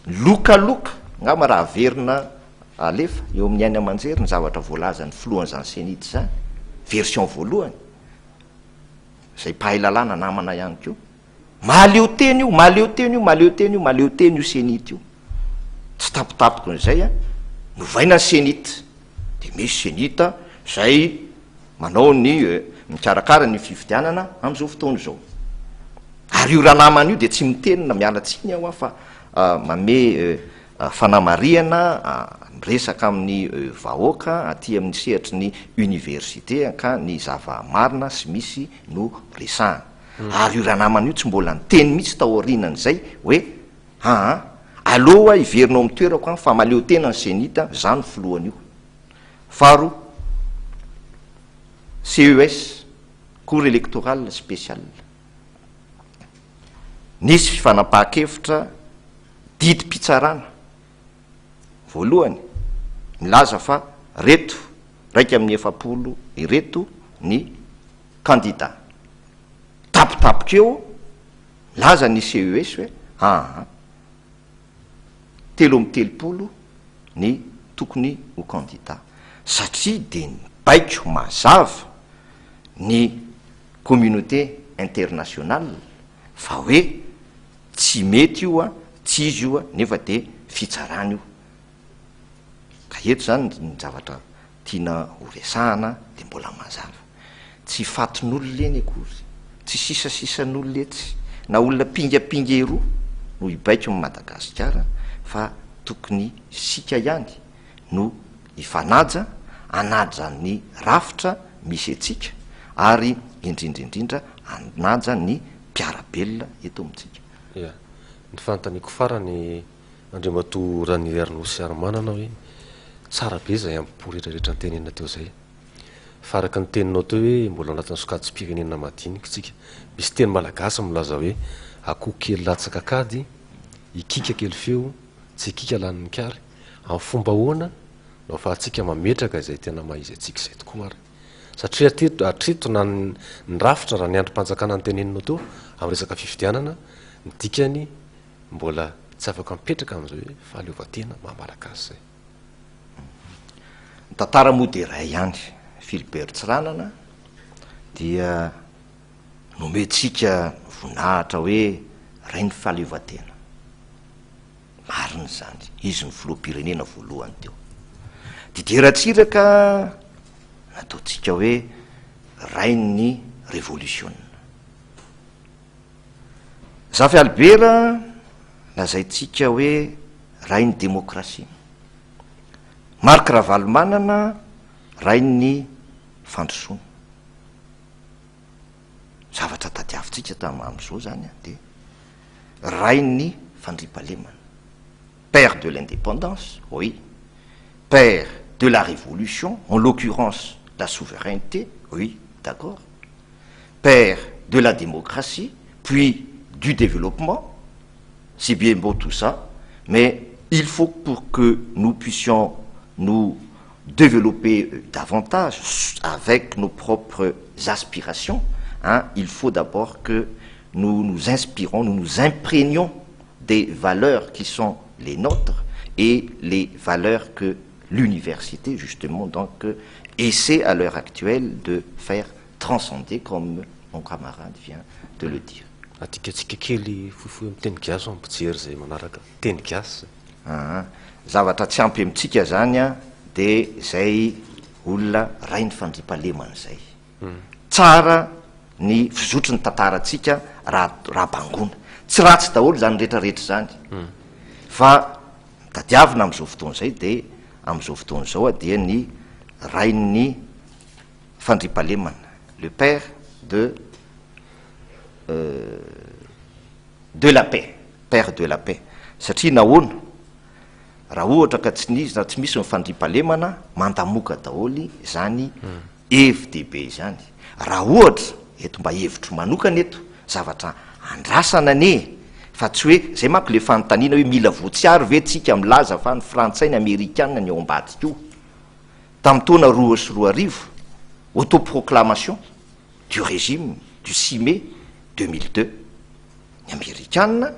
lokaloka, angamba raha averina alefa eo amin'ny haino aman-jery ny zavatra voalazan'ny filohan'izany Cenit izany, version voalohany, izay mpahay lalàna namana ihany koa. Mahaleo tena io, mahaleo tena io, mahaleo tena io, mahaleo tena io Cenit io. Tsy tapitapiko an'izay an, novaina ny Cenit, dia misy Cenit izay manao ny mikarakara ny fifidianana amin'izao fotoana izao. Ary io ranamana io dia tsy miteny na miala tsiny aho fa manome fanamarihana miresaka amin'ny vahoaka aty amin'ny sehatry ny université ka ny zava-marina sy misy no resahana. Ary io ranamana io tsy mbola niteny mihitsy tao aorianan'izay hoe aa aleo aho hiverina ao amin'ny toerako an fa mahaleo tena ny Cenit, za no filohan'io. Faharoa, CES, Cour Electorale Spéciale. Nisy fifanapahan-kevitra didim-pitsarana voalohany milaza fa reto 41 ireto ny kandida. Tampotampoka eo, milaza ny CES hoe aa 33 ny tokony ho kandida satria dia nibaiko mazava ny communauté internationale fa hoe tsy mety io a, tsy izy io a, nefa dia fitsarana io. Ka eto izany ny zavatra tiana ho resahana dia mbola mazava. Tsy fatin'olona eny akory, tsy sisasisan'olona etsy, na olona mpingapinga eroa no hibaiko an'i Madagasikara fa tokony isika ihany no hifanaja, hanaja ny rafitra misy antsika ary indrindra indrindra hanaja ny mpiara-belona eto amintsika. Ya. Ny fanontaniako farany Andriamatoa Raniriarinosy Harimanana hoe tsara be izay ambo-po rehetra rehetra notenenina teo izay. Fa araka ny teninao teo hoe mbola ao anatin'ny sokajim-pirenena madinika isika. Misy teny malagasy milaza hoe akoho kely latsaka an-kady, hikika kely feo, tsy hikika lanin'ny kary. Amin'ny fomba ahoana no ahafahantsika mametraka izay tena maha izy antsika izay tokoa ary? Satria hatreto, hatreto na ny rafitra raha ny andrim-panjakana noteneninao teo amin'ny resaka fifidianana, ny dikany mbola tsy afaka mipetraka amin'izay hoe fahaleovantena maha malagasy izay. Ny tantara moa dia iray ihany, Philbert Tsiranana dia nomentsika voninahitra hoe rain'ny fahaleovantena. Marina izany, izy no filoham-pirenena voalohany teo. Didier Ratsiraka nataontsika hoe rain'ny revolisiona. Zafy Albert lazaintsika hoe rain'ny demokrasia. Marc Ravalomanana rain'ny fandrosoana. Zavatra tadiavintsika tam amin'izao zany dia rain'ny fandriampahalemana. Père de l'indépendance, oui. Père de la révolution, en l'occurrence la souveraineté, oui, d'accord. Père de la démocratie, puis du développement, c'est bien beau tout ça, mais il faut pour que nous puissions nous développer davantage avec nos propres aspirations, hein, il faut d'abord que nous nous inspirons, nous nous imprégnons des valeurs qui sont les nôtres et les valeurs que l'université justement donc essaie à l'heure actuelle de faire transcender comme mon camarade vient de le dire. Adikatsika kely fohifohy amin'ny teny gasy ho an'ny mpijery izay manaraka teny gasy. Aa zavatra tsy ampy amintsika zany a de zay olona rain'ny fandriampahalemana zay. Tsara ny fizotry ny tantarantsika raha raha bangoina. Tsy ratsy daholo zany rehetra rehetra zany fa ny tadiavina amin'izao fotoana izay de amin'izao fotoana izao a dia ny rain'ny fandriampahalemana, le père de de la paix, père de la paix, satria nahoana? Raha ohatra ka tsy nisy na tsy misy ny fandriampahalemana, mandamoka daholo izany hevi-dehibe izany. Raha ohatra, eto mba hevitro manokana eto, zavatra andrasana anie e, fa tsy hoe, zay manko le fanontaniana hoe mila voatsiaro ve tsika milaza fa ny frantsay ny amerikana ny ao ambadika io. Tamin'ny taona 2002, autoproclamation du régime du 6 mai 2002, ny amerikana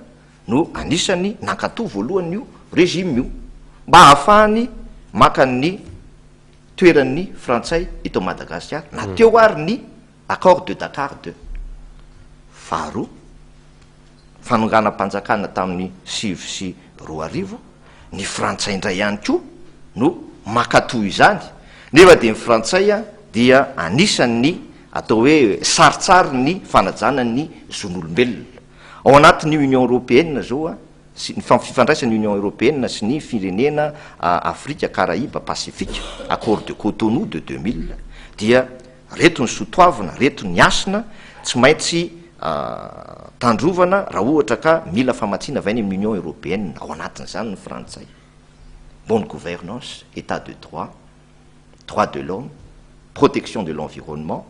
no anisan'ny nankatoa voalohany io régime io mba hahafahany maka ny toeran'ny frantsay eto Madagasikara na teo ary ny accord de Dakar deux. Faharoa, fanonganam-panjakana tamin'ny 2009, ny frantsay indray ihany koa no mankatoa izany, nefa dia ny frantsay dia anisan'ny atao hoe sarintsarin'ny fanajana ny zon'olombelona. Ao anatin'ny Union Européenne izao sy ny fifandraisan'ny Union Européenne sy ny firenena Afrika, Karaiba, Pasifika, accord de Cotonou de 2000, dia reto ny soa toavina, reto ny hasina tsy maintsy tandrovana raha ohatra ka mila famatsiana avy any amin'ny Union Européenne, ao anatin'izany ny frantsay. Bonne gouvernance, état de droit, Droit de l'homme, protection de l'environnement,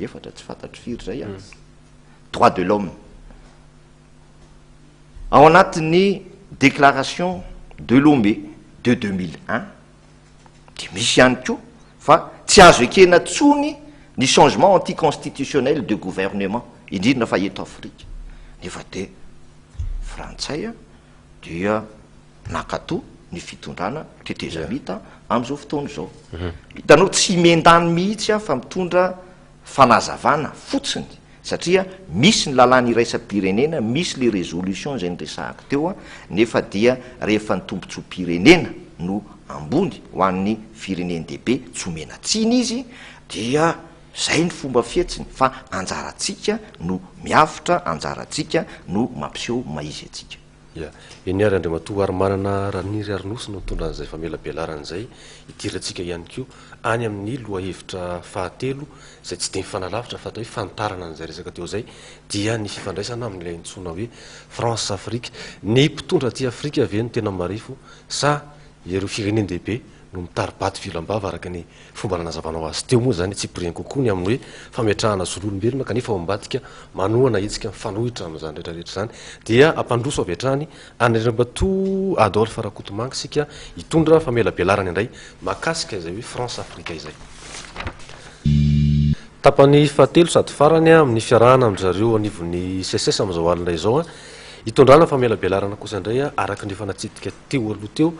efatra tsy fantatro firy zay an, droit de l'homme. Ao anatin'ny déclaration de Lomé de 2001 dia misy ihany koa fa tsy azo ekena tsony ny changement anticonstitutionnel de gouvernement, indrindra fa eto Afrika, nefa de frantsay dia nankato ny fitondrana tetezamita amin'izao fotoana izao. Hitanao, tsy miandany mihitsy aho fa mitondra fanazavana fotsiny satria misy ny lalàna iraisam-pirenena, misy le résolution izay niresahako teo, nefa dia rehefa ny tombontsoam-pirenena no ambony ho an'ny firenen-dehibe, tsy omena tsiny izy, dia zay ny fomba fihetsiny fa anjarantsika no miavotra, anjarantsika no mampiseho maha-izy antsika. Ya. Eny ary Andriamatoa Harimanana Raniry Harinosy no nitondra an'izay famelabelarana izay, hidirantsika ihany koa any amin'ny lohahevitra fahatelo izay tsy dia mifanalavitra fa atao hoe fanitarana an'izay resaka teo izay dia ny fifandraisana amin'ilay antsoina hoe France Afrique. Ny mpitondra aty Afrika ve no tena marefo sa ireo firenen-dehibe no mitari-bato vilam-bava araka ny fomba nanazavanao azy teo moa izany tsipiriany kokoa ny amin'ny hoe fametrahana zon'olombelona kanefa ao ambadika manohana hetsika mifanohitra amin'izany rehetra rehetra izany dia hampandroso avy hatrany an'Andriamatoa Adolphe Rakotomanga isika hitondra famelabelarana indray mahakasika izay hoe France Afrique izay. Tapany fahatelo sady farany amin'ny fiarahana amin-dry zareo anivon'ny SECES amin'izao alina izao hitondrana famelabelarana kosa indray araka ny efa natsidika teo aloha teo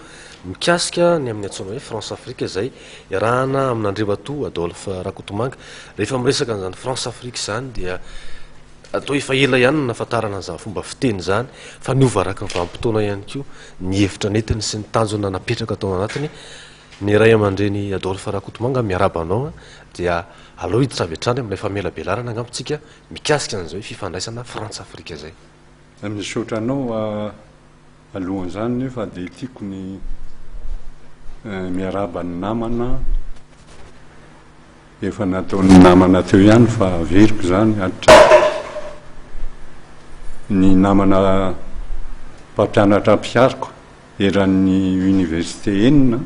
mikasika ny amin'ny antsoina hoe France Afrique izay iarahana amin'Andriamatoa Adolphe Rakotomanga. Rehefa miresaka an'izany France Afrique izany dia atao efa ela ihany no nahafantarana an'izany fomba fiteny izany fa niova araka ny vanim-potoana ihany koa ny hevitra nentiny sy ny tanjona napetraka tao anatiny. Ny ray aman-dreny Adolphe Rakotomanga miarahaba anao dia aleo hiditra avy hatrany amin'ilay famelabelarana angamba tsika mikasika an'izay hoe fifandraisana Frantsa Afrika izay. Misaotra anao Alohan'izany nefa dia tiako ny miarahaba ny namana, efa nataon'ny namana teo ihany fa averiko izany hatreto, ny namana mpampianatra ampihariko eran'ny université enina,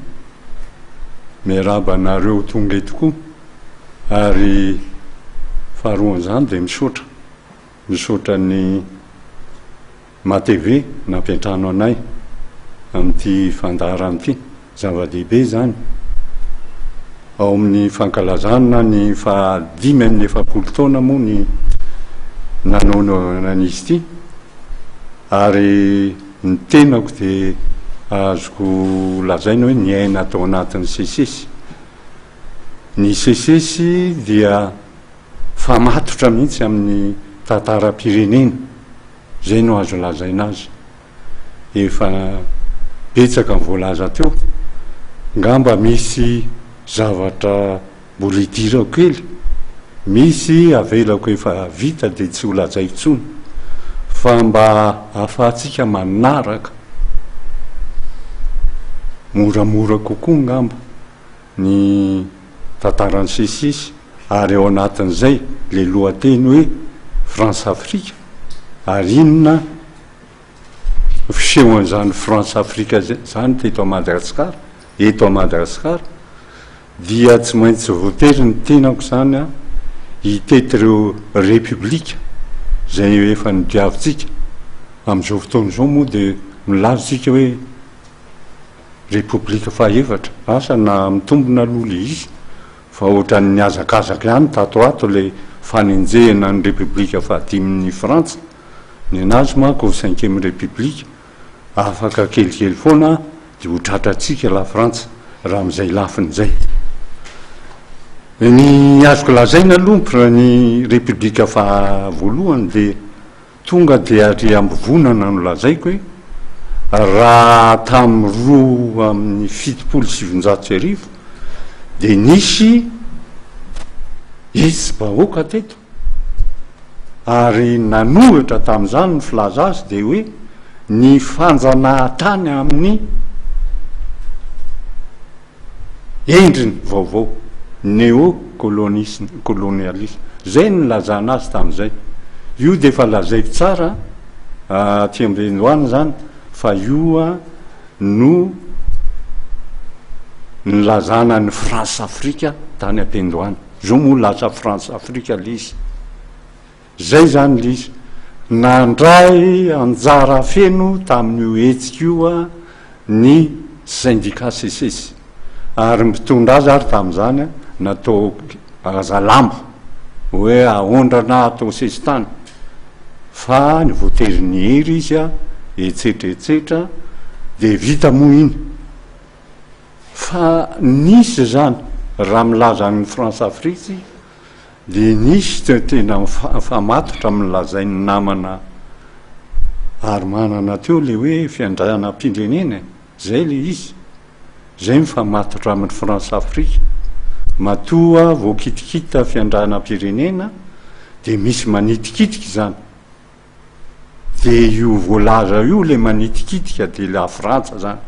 miarahaba anareo tonga eto koa, ary faharoan'izany dia misaotra, misaotra ny. Matv nampiantrano anay amin'ity fandaharana ity. Zava-dehibe izany ao amin'ny fankalazana ny faha 45 taona moa ny nanaovana an'izy ity ary ny tenako dia azoko lazaina hoe niaina tao anatin'ny SECES. Ny SECES dia famatotra mihitsy amin'ny tantaram-pirenena. Izay no azo lazaina azy. Efa betsaka ny voalaza teo. Ngamba misy zavatra mbola idirako kely. Misy avelako efa vita dia tsy ho lazaiko intsony. Fa mba ahafahantsika manaraka moramora kokoa ngamba. ny tantaran'ny SECES ary ao anatin'izay ilay lohateny hoe France-Afrique ary inona no fisehon'izany France-Afrique izany teto Madagasikara, eto Madagasikara dia tsy maintsy voatery ny tenako izany an hitety ireo Repoblika izay efa nodiavintsika, amin'izao fotoana izao moa dia milaza isika hoe Repoblika fahaefatra, asa na mitombina aloha le izy fa ohatran'ny nihazakazaka ihany tato ato le fanenjehana ny Repoblika fahadimin'ny Frantsa, nenazy manko cinquième République, afaka kelikely foana dia ho tratrantsika la Frantsa raha amin'izay lafiny izay. Ny azoko lazaina aloha ny Repoblika faha voalohany dia Tonga dia ary ambivonana no lazaiko e, raha tamin'ny 1972 dia nisy hetsi-bahoaka teto ary nanohitra tamin'izany ny filaza azy dia hoe ny fanjanahantany amin'ny Endriny vaovao, neo-coloniisme, colonialisme. Izay no nilazana azy tamin'izay. Io dia efa lazaiko tsara aty am-piandohana izany fa io no. Nilazana ny France Afrika tany am-piandohana. Izao moa lasa France Afrika ilay izy. Izay izany ilay izy. Nandray anjara feno tamin'io hetsika io ny sendika SECES. Ary ny mpitondra azy ary tamin'izany natao hazalambo hoe aondrana atao sesitany fa ny voatery nihery izy etsetra etsetra dia vita moa iny. Fa nisy izany raha milaza an'i France Afrique tsika dia nisy tena mifamatotra amin'ny lazain'ny namana Arimanana teo ilay hoe fiandrianam-pirenena e, zay ilay izy, zay mifamatotra amin'ny France Afrique, matoa voakitikita fiandrianam-pirenena dia misy manitikitika izany. Dia io voalaza io le manitikitika dia la frantsa zany.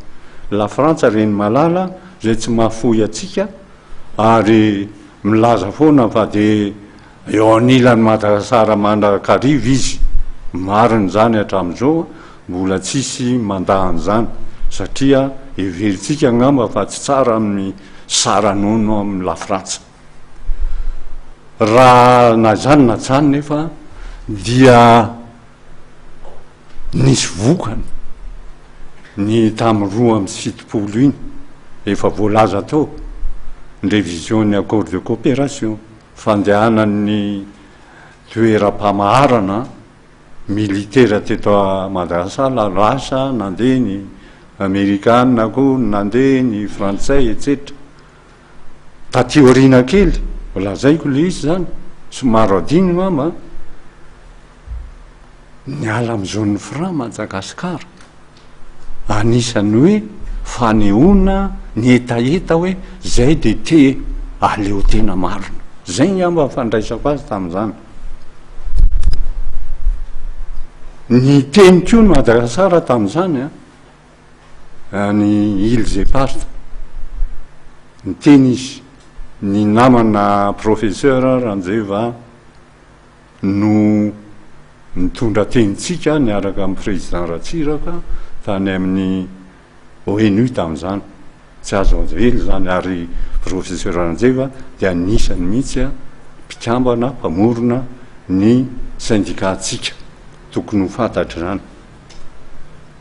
La frantsa reny malala zay tsy mahafoy atsika ary milaza foana fa dia eo anilan'i Madagasara mandrakariva izy. Marina izany hatramin'izao mbola tsisy mandà an'izany satria heverintsika angamba fa tsy tsara ny sara-nono amin'i la frantsa. Raha na izany na tsy izany nefa dia nisy vokany ny tamin'ny 72 iny, efa voalaza tao ny révision ny accord de coopération, fandehanan'ny toeram-pamaharana militera teto Madagasikara, lasa nandeha ny amerikana koa, nandeha ny frantsay etsetra. Taty aoriana kely, lazaiko le izy zany, somary adino angamba an, niala amin'ny zone franc Madagascar, anisan'ny hoe fanehoana ny hetaheta hoe zay de te ahaleo tena marina, zay angamba ny fandraisako azy tamin'izany. Niteny koa ny Madagascar tamin'izany an. Any Îles Éparses, niteny izy, ny namana Professeur Ranjeva no nitondra tenintsika niaraka amin'ny Président Ratsiraka tany amin'ny ONU tamin'izany. Tsy azo avela izany ary Professeur Ranjeva dia anisany mihitsy mpikambana mpamorona ny syndicat-ntsika. Tokony ho fantatra izany.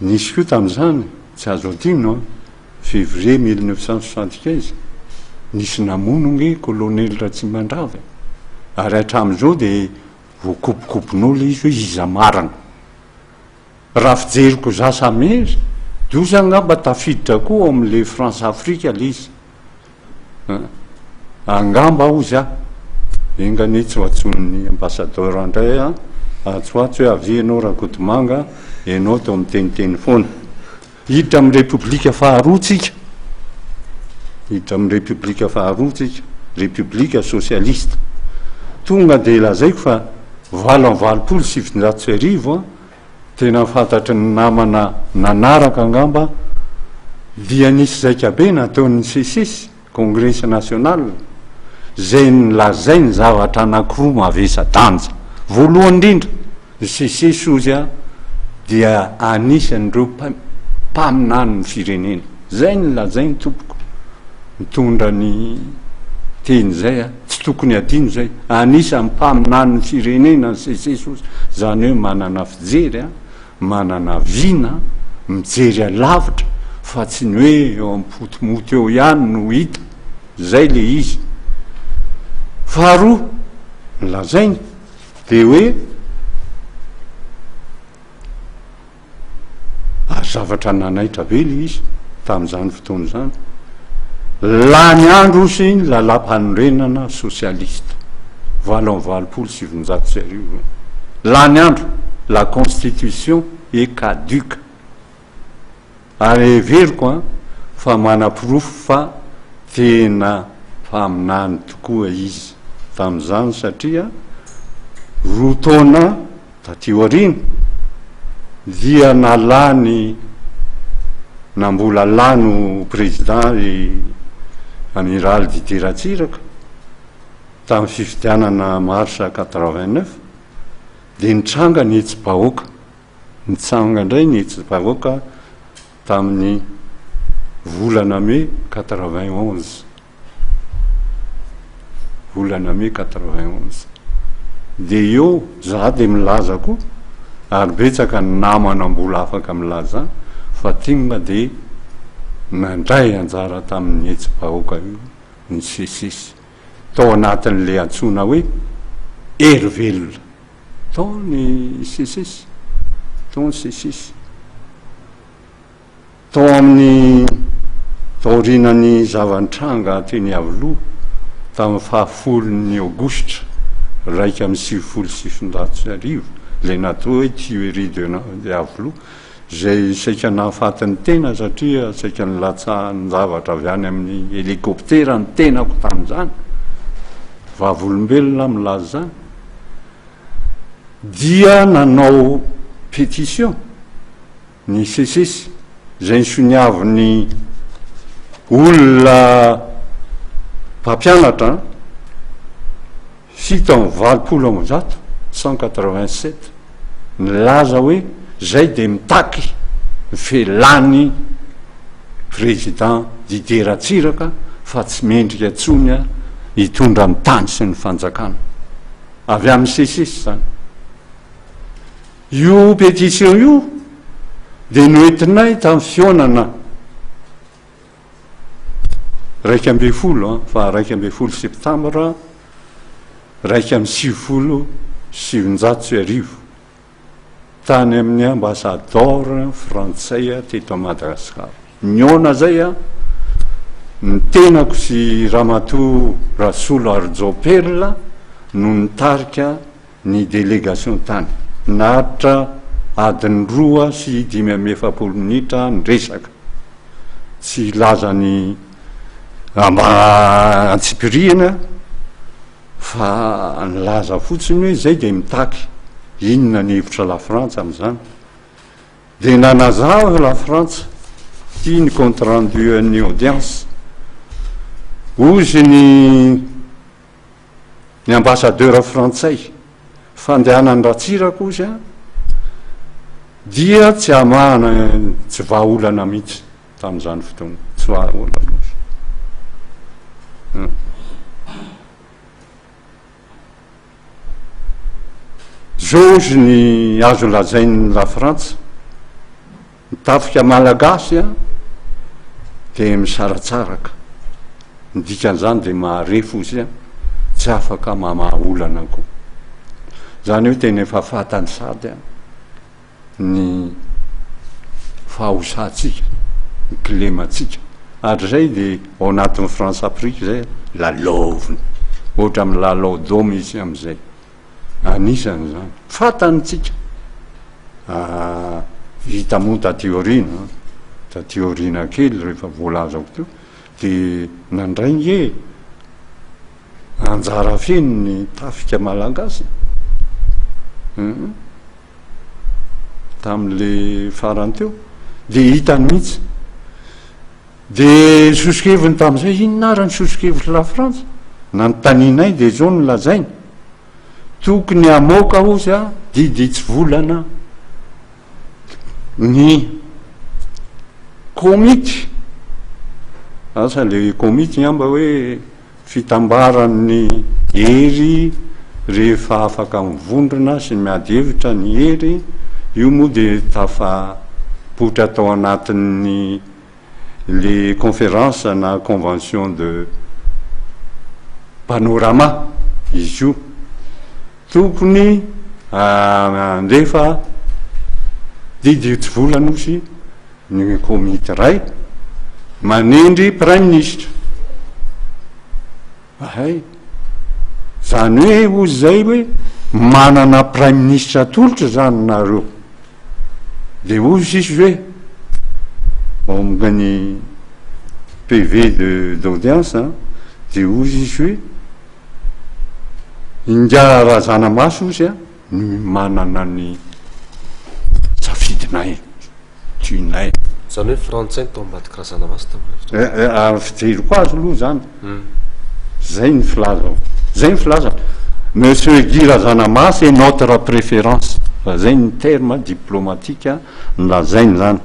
Nisy koa tamin'izany, tsy azo adino an, février 1975, nisy namono ange Colonel Ratsimandrava e! Ary hatramin'izao dia voakobokobon'olona izy hoe iza marina. Raha fijeriko za samirery, doza angamba tafiditra koa ao amin'ilay France Afrique ilay izy. Angamba hozy aho, enga anie tsy ho antsoin'ny ambassadeur indray aho, antsoantso hoe avia ianao Rakotomanga, ianao toa miteniteny foana. Hiditra amin'ny repoblika faharoa tsika, hiditra amin'ny repoblika faharoa tsika, repoblika sosialista. Tonga dia lazaiko fa 1988 an, Tena fantatry ny namana nanaraka angamba dia nisy zaikabe nataon'ny Seces, Kongresy National, izay nolazainy zavatra anankiroa mavesa-danja. Voalohany indrindra, ny Seces hozy dia anisan'ireo mpaminanin'ny firenena. Izay no lazainy tompoko. Mitondra ny teny izay a. Tsy tokony hadino izay. Anisan'ny mpaminanin'ny firenena ny Seces ozy. Izany hoe manana fijery a, manana vina, mijery alavitra fa tsy ny hoe eo am-potomoto eo ihany no hita. Izay le izy. Faharoa, ny lazainy dia hoe. Ary zavatra nanaitra be ilay izy tamin'izany fotoana izany. Lany andro ozy ny lalàmpanorenana sosialista, 1988. Lany andro, la constitution est caduque. Ary heveriko an, fa manaporofo fa tena mpaminany tokoa izy tamin'izany satria roa taona Taty aoriana dia nalany na mbola lany ho président i Amiraly Didier Ratsiraka tamin'ny fifidianana mars 89 dia nitranga ny hetsi-bahoaka, nitsanga indray ny hetsi-bahoaka tamin'ny. Volana mai 91. Volana mai 91. Dia eo za dia milaza koa, ary betsaka ny namana mbola afaka milaza fa tim dia nandray anjara tamin'ny hetsi-bahoaka io ny SECES. Tao anatin'ilay antsoina hoe hery velona. Tao ny SECES. Tao ny SECES. Tao amin'ny taorianan'ny zava-nitranga teny Iavoloha tamin'ny fahafolon'ny aogositra 1991, ilay natao hoe tuerie de Iavoloha, izay saika nahafaty ny tena satria saika nilatsahan-javatra avy any amin'ny helikoptera ny tenako tamin'izany, vavolombelona milaza izany, dia nanao pétition. Ny SECES, izay nosoniavin'ny olona mpampianatra 187, 187, nilaza hoe izay dia mitaky ny fialan'ny Président Didier Ratsiraka fa tsy mendrika intsony hitondra ny tany sy ny fanjakana. Avy amin'ny SECES izany. Io pétition io dia noentinay tamin'ny fihaonana 11 faha 11 septambra 1991 tany amin'ny ambassador frantsay teto Madagasikara. Nihaona zay ny tenako sy Ramatoa Rasolo Harijo Perle no nitarika ny délégation tany. Naharitra adiny roa sy 45 minitra ny resaka. Tsy hilaza ny amba antsipirihany aho fa nilaza fotsiny hoe zay dia mitaky inona ny hevitra Lafrantsa amin'izany. Dia nanazava Lafrantsa, ity ny compte rendu an'ny audience, hozy ny Ny ambassadeur frantsay, fandehanan'i Ratsiraka ozy an, dia tsy hamahana, tsy vahaolana mihitsy tamin'izany fotoana, tsy vahaolana ozy. Zao ozy ny azo lazain'ny Lafrantsa. Ny tafika malagasy an dia misaratsaraka, ny dikan'izany dia maharefo izy an, tsy afaka mamaha olana koa. Izany hoe tena efa fantany sady an ny fahosantsika, ny kilemantsika. Hatrizay dia ao anatin'ny France Afrique izay lalaovina, ohatra milalao daomy izy amin'izay. Anisany izany. Fantany tsika. Vita moa taty aoriana, taty aoriana kely rehefa voalazako teo, dia nandray nge anjara feno ny tafika malagasy. Tamin'le farany teo, dia hitany mihitsy. Dia soso-keviny tamin'izay, inona ary ny soso-kevitry Lafrantsa? Nanontanianay dia izao no lazainy, tokony hamoaka hozy a didy hitsivolana ny komity, asa le komity angamba hoe fitambaran'ny hery rehefa afaka mivondrona sy miady hevitra ny hery, io moa dia tafapoitra tao anatin'ny le conférence na convention de panorama izy io. Tokony handefa didy hitsivolana ozy ny komity iray manendry praiminisitra. Ahay. Zany hoe ozy zay hoe manana praiminisitra atolotra zany nareo. De ozy izy hoe ao amin'ny PV de d'audience de ozy izy hoe Ingahy Razanamaso ozy a no manana ny safidinay, tianay. Zany hoe frantsay no tao ambadiky Razanamaso tamin'ilay fotoana? Eh, fijeriko azy aloha zany. Zay ny filazako. Zay ny filazako. Monsieur Guy Razanamaso est notre préférence. Fa zay ny terme diplomatique nolazainy zany.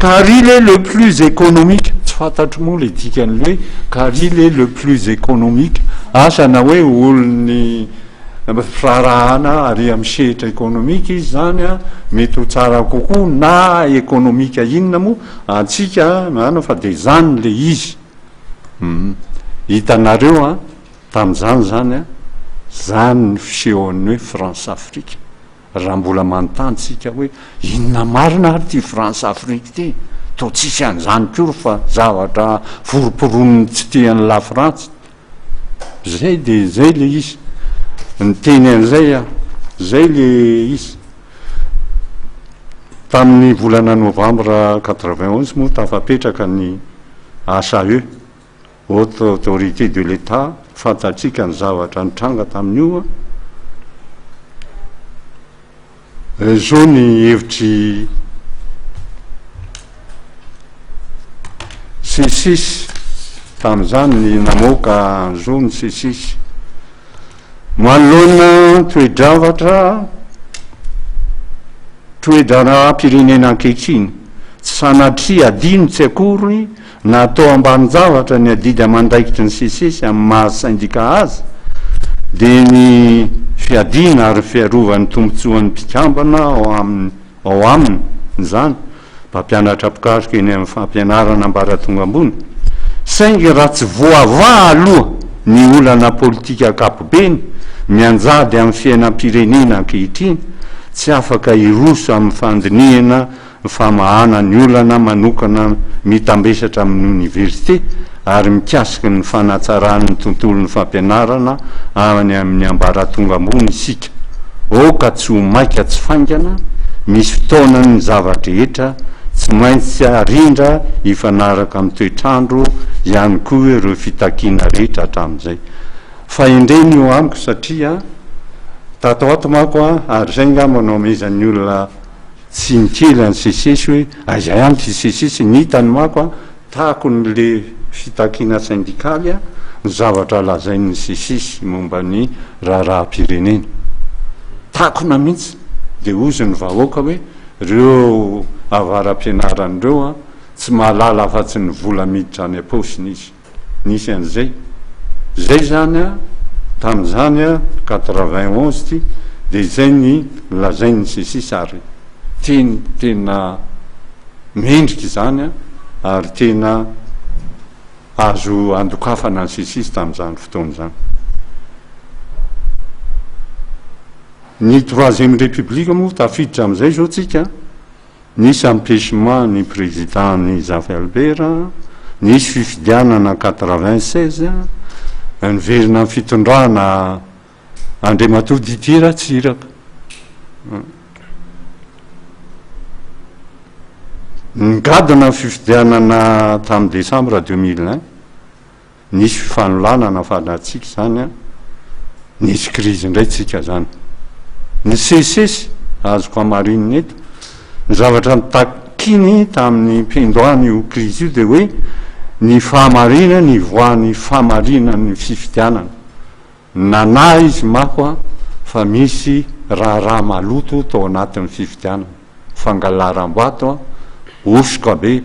Car il est le plus économique. Tsy fantatro moa le dikan'ny hoe car il est le plus économique. Asa na hoe olon'ny firaharaha ary amin'ny sehatra économique izy zany an, mety ho tsara kokoa na économique inona moa antsika an fa de zany le izy. Hum. Hitanareo an, tamin'izany zany an, zany ny fisehon'ny hoe France-Afrique. Raha mbola manontany tsika hoe inona marina ary ity France Afrique ity? Toa tsisy an'izany kory fa zavatra foromporoniny tsy tian'i la Frantsa. Zay de zay le izy. Niteny an'izay aho. Zay le izy. Tamin'ny volana novambra 91 moa tafapetraka ny HAE. Haute Autorité de l'Etat, fantatsika ny zavatra nitranga tamin'io an. Izao ny hevitry Seces tamin'izany ny namoaka an'izao ny Seces. Manoloana toe-javatra, toe-draharaham-pirenena ankehitriny, tsy sanatria adino tsy akory na atao ambanin-javatra ny adidy aman-draikitry ny Seces amin'ny maha sendika azy, dia ny fiadiana ary fiarovany tombontsoan'ny mpikambana ao aminy ao aminy izany, mpampianatra mpikaroka eny amin'ny fampianarana ambaratonga ambony. Saingy raha tsy voavaha aloha ny olana politika ankapobeny mianjady amin'ny fiainam-pirenena ankehitriny, tsy afaka hiroso amin'ny fandinihana ny famahana ny olana manokana mitambesatra amin'ny oniversite ary mikasika ny fanatsarana ny tontolon'ny fampianarana any amin'ny ambaratonga ambony isika. Aoka tsy ho maika tsy faingana, misy fotoanany ny zava-drehetra, tsy maintsy arindra hifanaraka amin'ny toetr'andro ihany koa ireo fitakiana rehetra hatramin'izay. Fahendrena io amiko satria tato ato manko ary izay angamba no amezan'ny olona Tsy nikely an'i Sesesy hoe aiza ihany ity Sesesy, ny hitany manko an, takony le fitakiana sendikaly an, ny zavatra lazain'ny Sesesy momba ny raharaham-pirenena. Takona mihitsy, de hozy ny vahoaka hoe reo avara-pianarana ireo an, tsy mahalala afa-tsy ny vola miditra any am-paosiny izy. Nisy an'izay. Zay zany an, tamin'izany an, 91 ity, dia izay ny nolazain'ny Seces ary teny tena mendrika izany an, ary tena azo andokafana ny Seces tamin'izany fotoana izany. Ny troisième république moa tafiditra amin'izay izao tsika. Nisy empêchement ny président ny Zafy Albert, nisy fifidianana 96, niverina ny fitondrana Andriamatoa Didier Ratsiraka. Nigadona ny fifidianana tamin'ny décembre 2001. Nisy fifanolanana fantatsika izany an, nisy crise indray tsika zany. Nisesisesy, azoko hamarinina eto, ny zavatra notakiny tamin'ny mpiandohana io crise io dia hoe ny fahamarinana hivoahan'ny fahamarinan'ny fifidianana. Nanahy izy mako an fa misy raharaha maloto tao anatin'ny fifidianana, fangalaram-bato an, hosoka be,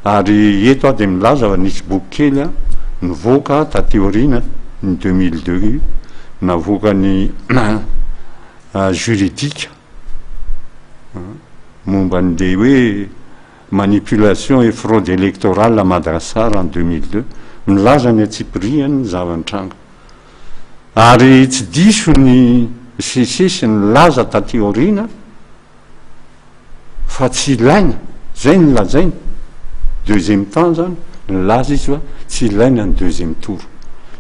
ary eto aho dia milaza fa nisy boky kely an nivoaka taty aoriana, ny 2002 io, navoakan'ny juridique momba an'ilay hoe Manipulation et fraude électorale à Madagascar en 2002, milaza ny antsipiriany ny zava-nitranga. Ary tsy diso ny Seces nilaza taty aoriana fa tsy ilaina, zay no lazainy, deuxième temps zany, nilaza izy fa tsy ilaina ny deuxième tour.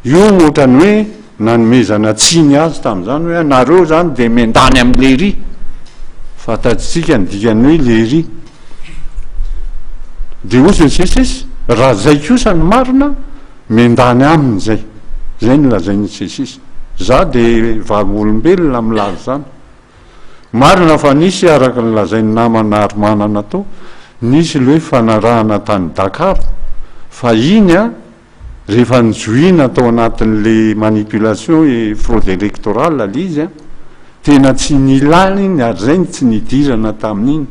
Io ohatran'ny hoe nanomezana tsiny azy tamin'izany hoe nareo zany dia miandany amin'i Léry. Fantatsika ny dikan'ny hoe Léry. Dia hozy ny Seces, raha zay kosa no marina, miandany aminy zay. Zay no lazain'ny Seces. Za dia vavolombelona milaza izany. Marina fa nisy araka ny lazain'ny namana Harimanana tao, nisy le hoe fanarahana tany Dakar, fa iny an, Rehefa nizohiana tao anatin'le manipulation et fraude électorale le izy an, tena tsy nilany iny ary zay no tsy nidirana tamin'iny.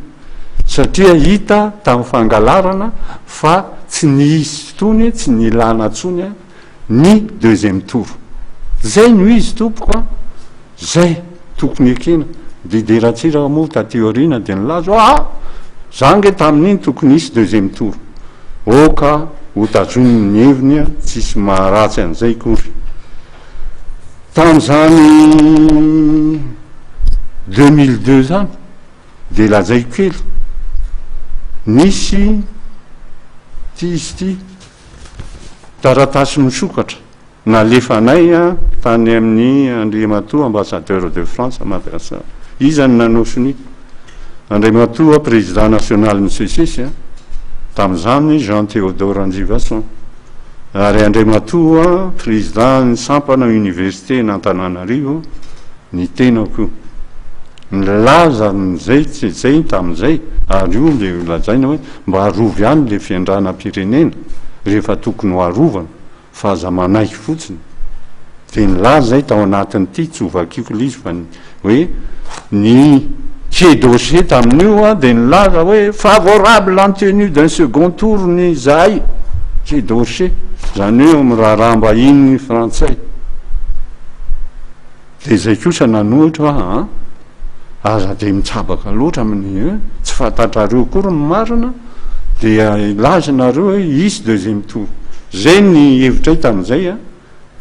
Satria hita tamin'ny fangalarana fa tsy nisy intsony, tsy nilana intsony ny deuxième tour. Zay no izy tompoko a! Zay tokony ekena. Didier Ratsiraka moa taty aoriana dia nilaza hoe ah! Za nge tamin'iny tokony hisy deuxième tour. Oka ho tazoniny ny heviny a, tsisy maharatsy an'izay kory. Tamin'izany 2002 zany dia lazaiko kely, nisy ty izy ity, taratasy misokatra. Nalefanay tany amin'ny Andriamatoa Ambassadeur de France à Madagascar. Iza no nanao sonia? Andriamatoa Président National-n'ny SECES, tamin'izany Jean Théodore Ranjivason. Ary Andriamatoa Président-n'ny sampana Université-n'Antananarivo, ny tenako io. Nilaza an'izay tsy izay tamin'izay, ary io ilay lazaina hoe mba arovy ihany ilay fiandranam-pirenena rehefa tokony ho arovana. fa aza manaiky fotsiny dia nilaza zay tao anatin'ity, tsy ho vakiko ilay izy fa ny hoe ny Quai d'Orsay tamin'io an dia nilaza hoe favorable en tenue d'un second tour ny izahay Quai d'Orsay, izany hoe eo amin'ny raharaham-bahiny frantsay. Dia izay kosa nanohitra hoa an! Aza dia mitsabaka loatra amin'ny eh! Tsy fantatrareo akory ny marina dia hilaza nareo hoe hisy deuxième tour. Izay ny hevitray tamin'izay an!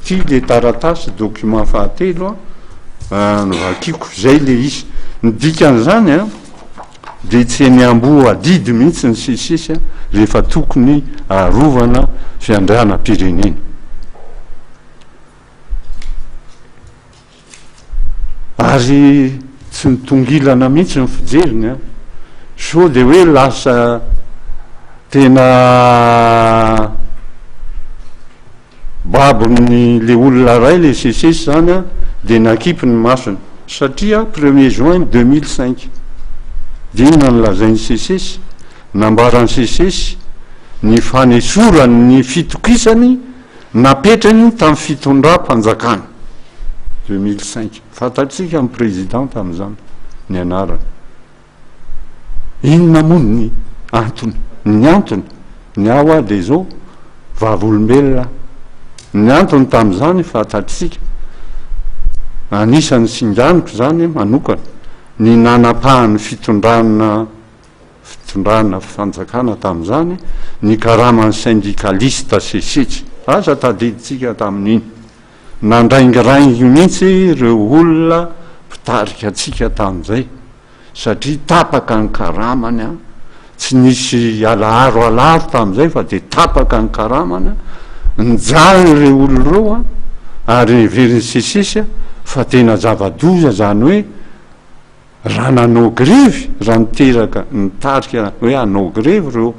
Ity le taratasy document fahatelo an novakiako, izay le izy. Ny dikan'izany an, dia tsy niamboho adidy mihitsy ny SECES rehefa tokony arovana fiandrianam-pirenena. Ary tsy nitongilana mihitsy ny fijeriny an! Sao dia hoe lasa tena babon'ny le olona iray le SECES zany an, dia nakipy ny masony. Satria premier juin 2005. Dia inona no lazain'ny SECES? Nambaran'ny SECES ny fanesorany ny fitokisany Napetrany tamin'ny fitondram-panjakana, 2005. Fantatsika ny président tamin'izany, ny anarany. Inona moa ny antony? Ny antony, ny ahy hoa dia izao, vavolombelona aho. Ny antony tamin'izany fantatsika, anisan'ny singaniko izany manokana, ny nanapahan'ny fitondrana fitondrana fanjakana tamin'izany ny karaman'ny syndikalista sesetsy. Aza tadidintsika tamin'iny. Nandraingiraingy mihitsy ireo olona mpitarika antsika tamin'izay satria tapaka ny karamany an, tsy nisy alaharo alaharo tamin'izay fa dia tapaka ny karamany an, nijaly ireo olona ireo an, ary heverin'ny sesesy fa tena zava-doza izany hoe Raha nanao grevy, raha niteraka, nitarika hoe hanao grevy ireo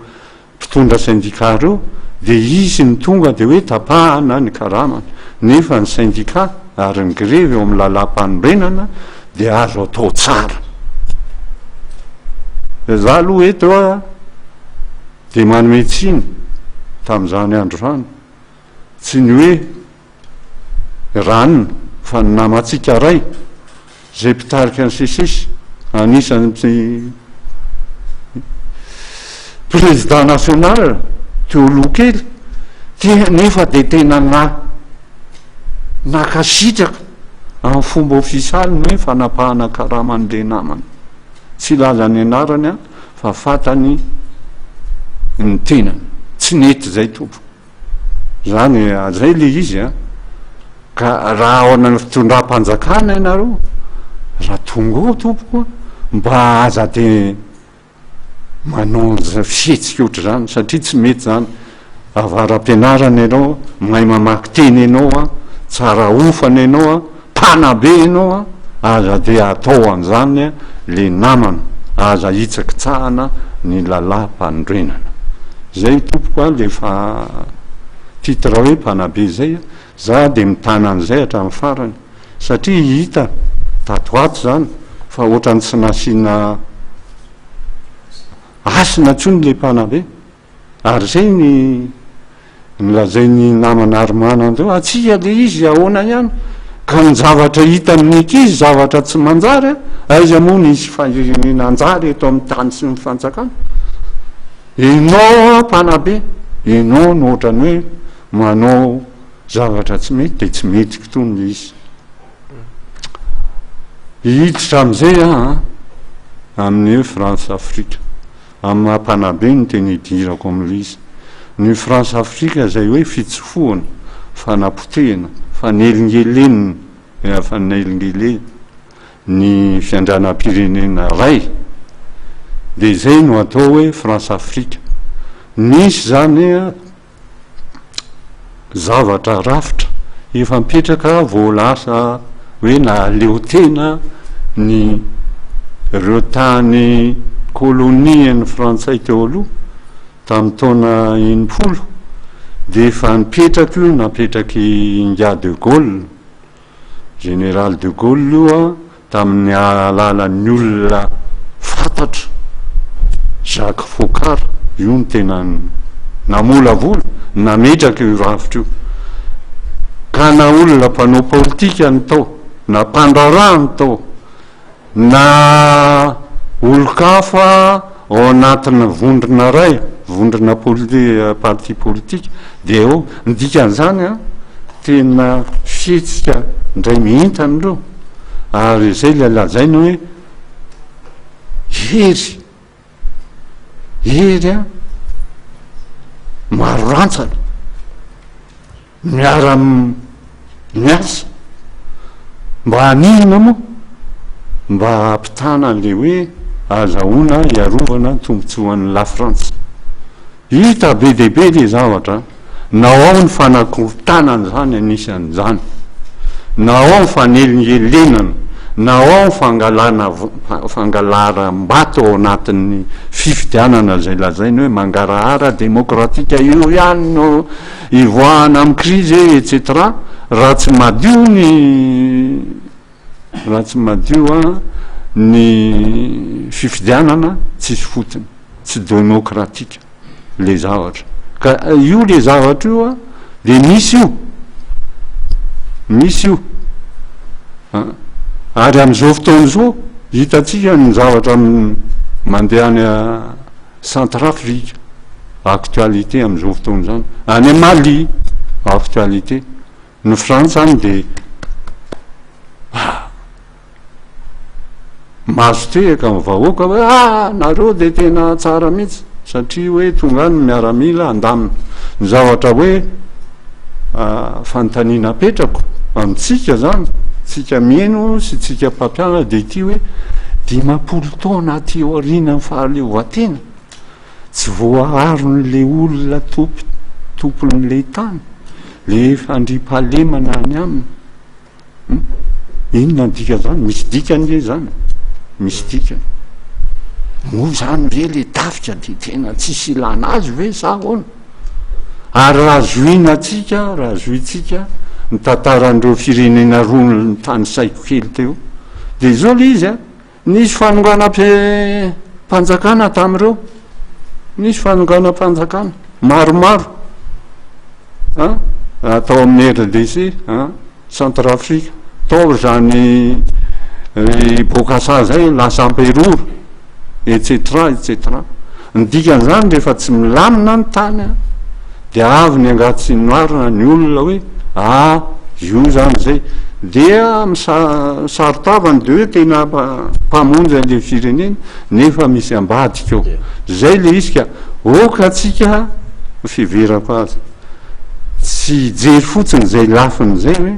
mpitondra sendika ireo dia izy no tonga dia hoe tapahana ny karamany. Nefa ny sendika ary ny grevy eo amin'ny lalàmpanorenana dia azo atao tsara. Za aloha eto a dia manome tsiny tamin'izany andro izany, tsy ny hoe Ranona fa ny namantsika ray izay mpitarika ny SECES, anisan'ny président national teo aloha kely dia nefa dia tena na nankasitraka amin'ny fomba ofisialy ny hoe fanapahana karaman'ilay namana. Tsy hilaza ny anarany aho fa fantany ny tenany. Tsy nety izay tompoko. Zany zay le izy an! Ka raha ao ana'ny fitondram-panjakana ianareo, raha tonga ao tompoko an, mba aza de manao an'izay fihetsika ohatr'izany satria tsy mety zany. Avara-pianarana ianao, mahay mamaky teny ianao an, tsara hofana ianao an, Mpanabe ianao an, aza dia atao an'izany le namana, aza hitsakitsahana ny lalam-panorenana. Zay tompoko an, le fa titre hoe mpanabe zay an, za dia mitana an'izay hatramin'ny farany, satria hita tato ato zany fa ohatran'ny tsy nasiana hasina intsony le mpanabe. Ary zay ny nolazain'ny namana Armand teo, atsika le izy ahoana ihany? Ka ny zavatra hitan'ny ankizy zavatra tsy manjary a, aiza moa no hisy firenena hanjary eto amin'ny tany sy ny fanjakana? Enao mpanabe, enao no ohatran'ny hoe manao zavatra tsy mety dia tsy mety koa le izy. Hiditra amin'izay aho an, amin'ny hoe France Afrique. Amin'ny maha mpanabe no tena idirako amin'ilay izy. Ny France Afrique izay hoe fitsofohana, fanapotehana, fanelingelenina, fanelingelena ny fiandranam-pirenena iray dia izay no atao hoe France Afrique. Nisy izany zavatra rafitra efa mipetraka vao lasa hoe nahaleo tena ny ireo tany kolonia-n'ny frantsay teo aloha tamin'ny taona 60 dia efa nipetraka io napetrak'i Ingahy de Gaulle Général de Gaulle io an, tamin'ny alalan'ny olona fantatra, Jacques Foccart, io no tena namolavola, nametraka io rafitra io. Ka na olona mpanao politika ny tao, na mpandraharaha ny tao, Na olon-kafa ao anatina vondrona iray, vondrona poli- parti politika, dia eo. Ny dikan'izany an, tena fihetsika indray mientana ireo, ary izay ilay lazaina hoe hery. Hery an, maro rantsana, miara miasa, mba haninona moa? Mba hampitana an'le hoe azahoana hiarovana ny tombotsoan'ny Lafrantsa. Hita be dia be le zavatra an! Na ao ny fanakorontanana izany anisan'izany, na ao ny fanelingelenana, na ao ny fangalana fangalaram-bato ao anatin'ny fifidianana izay lazainy hoe mangarahara demokratika io ihany no ivoahana amin'ny krizy etc. Raha tsy madio ny Raha tsy madio ny fifidianana tsisy fotony, tsy demokratika le zavatra. Ka io le zavatra io an, de misy io, misy io an, ary am'izao fotoana izao hitantsika ny zavatra mandeha any Centrafrique, actualité am'izao fotoana izany, any Mali, actualité. Ny Frantsa any dia mahazo tehaka ny vahoaka hoe ah nareo dia tena tsara mihitsy satria hoe tonga any ny miaramila handamina. Ny zavatra hoe fanontaniana apetrako amintsika zany, tsika mino sy tsika mpampianatra dia ity hoe 50 taona aty aorianan'ny fahaleovantena, Tsy voaaron'le olona tompo tompon'le tany le fandriampahalemana any aminy hum inona ny dikan'izany? Misy dikany ve zany? Misy dikany. Moa zany ve le tafika de tena tsisy ilana azy ve sa ahoana? Ary raha zohina tsika, raha zohintsika ny tantaran'ireo firenena roa notanisaiko kely teo de izao le izy a. Nisy fanonganam-panjakana tamin'ireo. Nisy fanonganam-panjakana maromaro an, tao amin'ny RDC an, Centrafrique. Tao izany Bokassa izay lasa amperora et cetera et cetera. Ny dikan'izany rehefa tsy milamina ny tany an, dia avy ny angaha tsy marina ny olona hoe ah io zany zay, dia misaron-tava ny de hoe tena mpamonjy an'le firenena nefa misy ambadika ao, zay le izy ka ok atsika ny fiheverako azy tsy hijery fotsiny zay lafiny zay hoe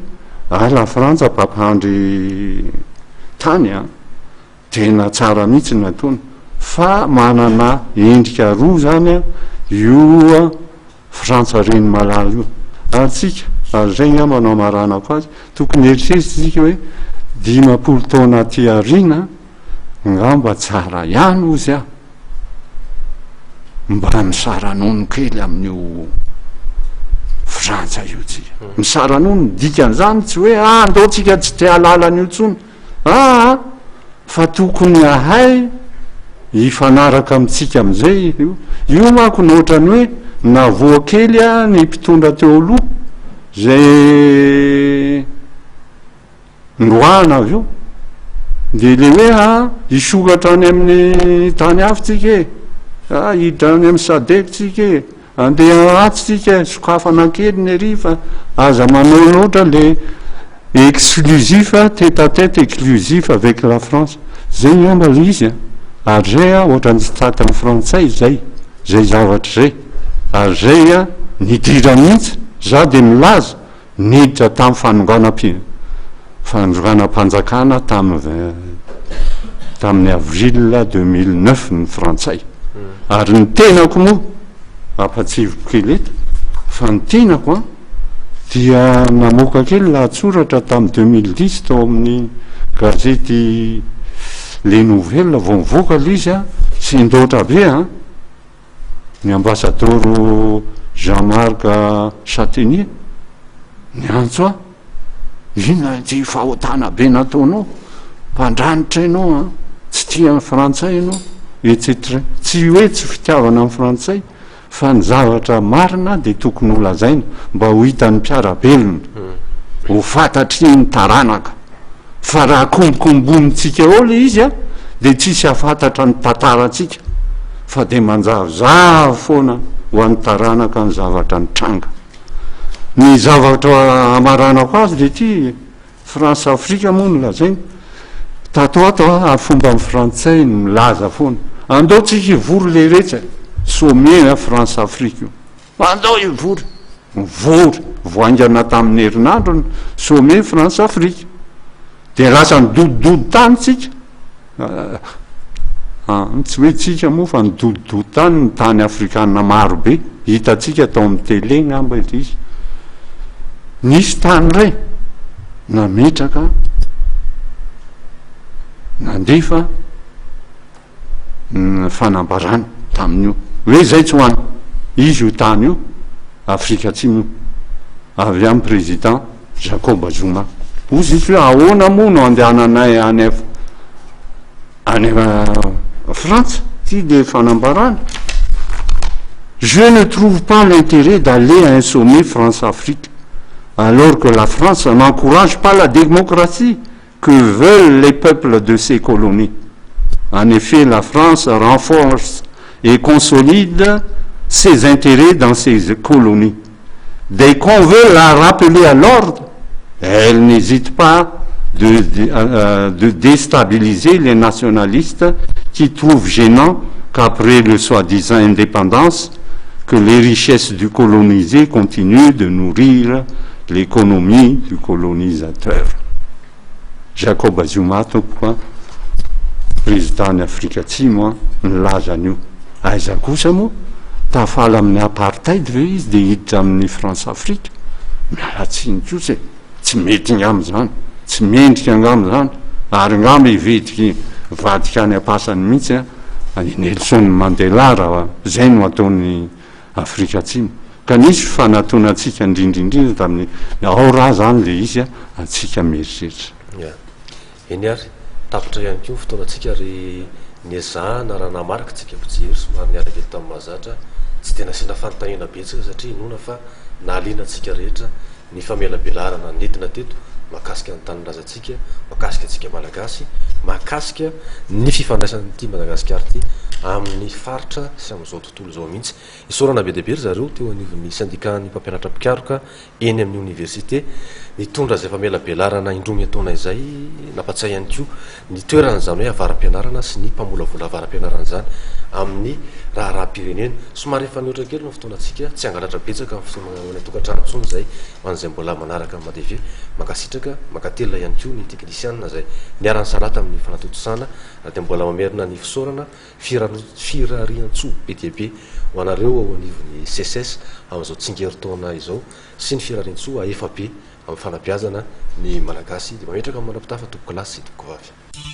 ah la frantsa mpampandry tany an. Tena tsara mihitsy ny nataony fa manana endrika roa zany io Frantsa reny malala io. Ary tsika, ary zay ngamba no hamaranako azy, tokony hieritreritra isika hoe 50 taona aty aoriana ngamba tsara ihany ozy aho mba misara-nono kely amin'io Frantsa io tsika. Misara-nono, dikan'izany tsy hoe ah ndao tsika tsy te hahalala an'io intsony. Aa fa tokony hahay hifanaraka amintsika amin'izay io. Io manko no ohatran'ny hoe navoa kely ny mpitondra teo aloha izay. Noroahana avy eo. Dia ilay hoe a, hisokatra any amin'ny tany hafa tsika e, a, hiditra any amin'ny Sadec tsika e, andeha atsy tsika e, sokafana kely ny ery fa aza manao loatra le exclusif, tête à tête exclusif avec la France. Zay angamba le izy a. Ary zay a, ohatran'ny tsy tratran'ny frantsay zay, zay zavatra zay. Ary zay a, nidira mihitsy, za dia milaza Niditra tamin'ny fanonganam-pi fanonganam-panjakana tamin'ny tamin'ny avril 2009 ny frantsay. Ary ny tenako moa, ampahatsihiviko kely eto, fa ny tenako an, dia namoaka kely lahatsoratra tamin'ny 2010 tao amin'ny gazety Les Nouvelles vao nivoaka ilay izy an, sendoatra be an. Ny ambasadaoro Jean Marc Châtaigner niantso ahy, inona ity fahotana be nataonao, mpandranitra ianao an, tsy tia ny frantsay ianao, etc. Tsy hoe tsy fitiavana ny frantsay fa ny zavatra marina dia tokony ho lazaina mba ho hitan'ny mpiara-belona, ho fantatry ny taranaka. Fa raha kombokombonintsika eo le izy a, de tsisy hafantatra ny tantarantsika fa de manjavozavo foana ho an'ny taranaka ny zavatra nitranga. Ny zavatra hamaranako azy de ity, France Afrique moa no lazainy, tato ho ato a, fomban'ny frantsay ny milaza foana, andao tsika hivory leretsy e, sommet a France Afrique io. Andao hivory! Nivory vao haingana tamin'ny herinandro ny sommet France Afrique. Dia lasa nidodododo tany tsika. Tsy hoe tsika moa fa nidodododo tany ny tany afrikana maro be. Hitantsika tao amin'ny télé ngamba ilay izy. Nisy tany iray nametraka, nandefa. ny fanambarana tamin'io hoe izay tsy ho any izy io tany io, Afrika Atsimo io, avy amin'ny président Jacob Zuma. Hozy izy hoe ahoana moa no andehananay any any Frantsa? Ity le fanambarana. Je ne trouve pas l'intérêt d'aller à un sommet France-Afrique alors que la France n'encourage pas la démocratie que veulent les peuples de ces colonies. En effet, la France renforce et consolide ses intérêts dans ses colonies. Dès qu'on veut la rappeler à l'ordre, elle n'hésite pas de, euh, de déstabiliser les nationalistes qui trouvent gênant qu'après le soi-disant indépendance, que les richesses du colonisé continuent de nourrir l'économie du colonisateur. Jacob Zuma tompoko a, président ny Afrika Atsimo a, nilaza an'io. Aiza kosa moa, tafala amin'ny apartheid ve izy dia hiditra amin'ny France Afrique? Miala tsiny kosa e, tsy mety ngamba izany, tsy mendrika ngamba izany, ary ngamba hivediky hivadika any am-pasany mihitsy a, i Nelson Mandela raha izay no ataon'i Afrika Atsimo. Ka nisy fanatonantsika indrindra indrindra tamin'ny ao raha zany le izy antsika mieritreritra. Ya. Eny ary, tapitra ihany koa ny fotoanantsika ary niezahana raha namarika tsika mpijery somary niala kely tamin'ny mahazatra, tsy dia nasiana fanontaniana betsaka satria inoana fa nahaliana antsika rehetra ny famelabelarana nentina teto mahakasika ny tanindrazantsika, mahakasika antsika Malagasy, mahakasika ny fifandraisan'ity Madagasikara ity amin'ny faritra sy amin'izao tontolo izao mihitsy. Isaorana be dia be ry zareo teo anivon'ny sendikan'ny mpampianatra mpikaroka eny amin'ny oniversite nitondra izay famelabelarana indroa miantaona izay, nampatsiahy ihany koa ny toeran'izany hoe avara-pianarana sy ny mpamolavola avara-pianarana izany amin'ny raharaham-pirenena. Somary efa nihoatra kely ny fotoanantsika, tsy hangalatra betsaka ny fotoana any an-tokantrano intsony izay ho an'izay mbola manaraka ny Madv. Mankasitraka, mankatelina ihany koa ny teknisianina izay niara-nisalahy tamin'ny fanatontosana ary dia mbola mamerina ny fisaorana Firariantsoa be dia be ho anareo ao anivon'ny SECES amin'izao tsingerin-taona izao sy ny firariantsoa hahefa be amin'ny fanabeazana ny Malagasy. Dia mametraka ny manam-pitafa tompokolahy sy tompokovavy.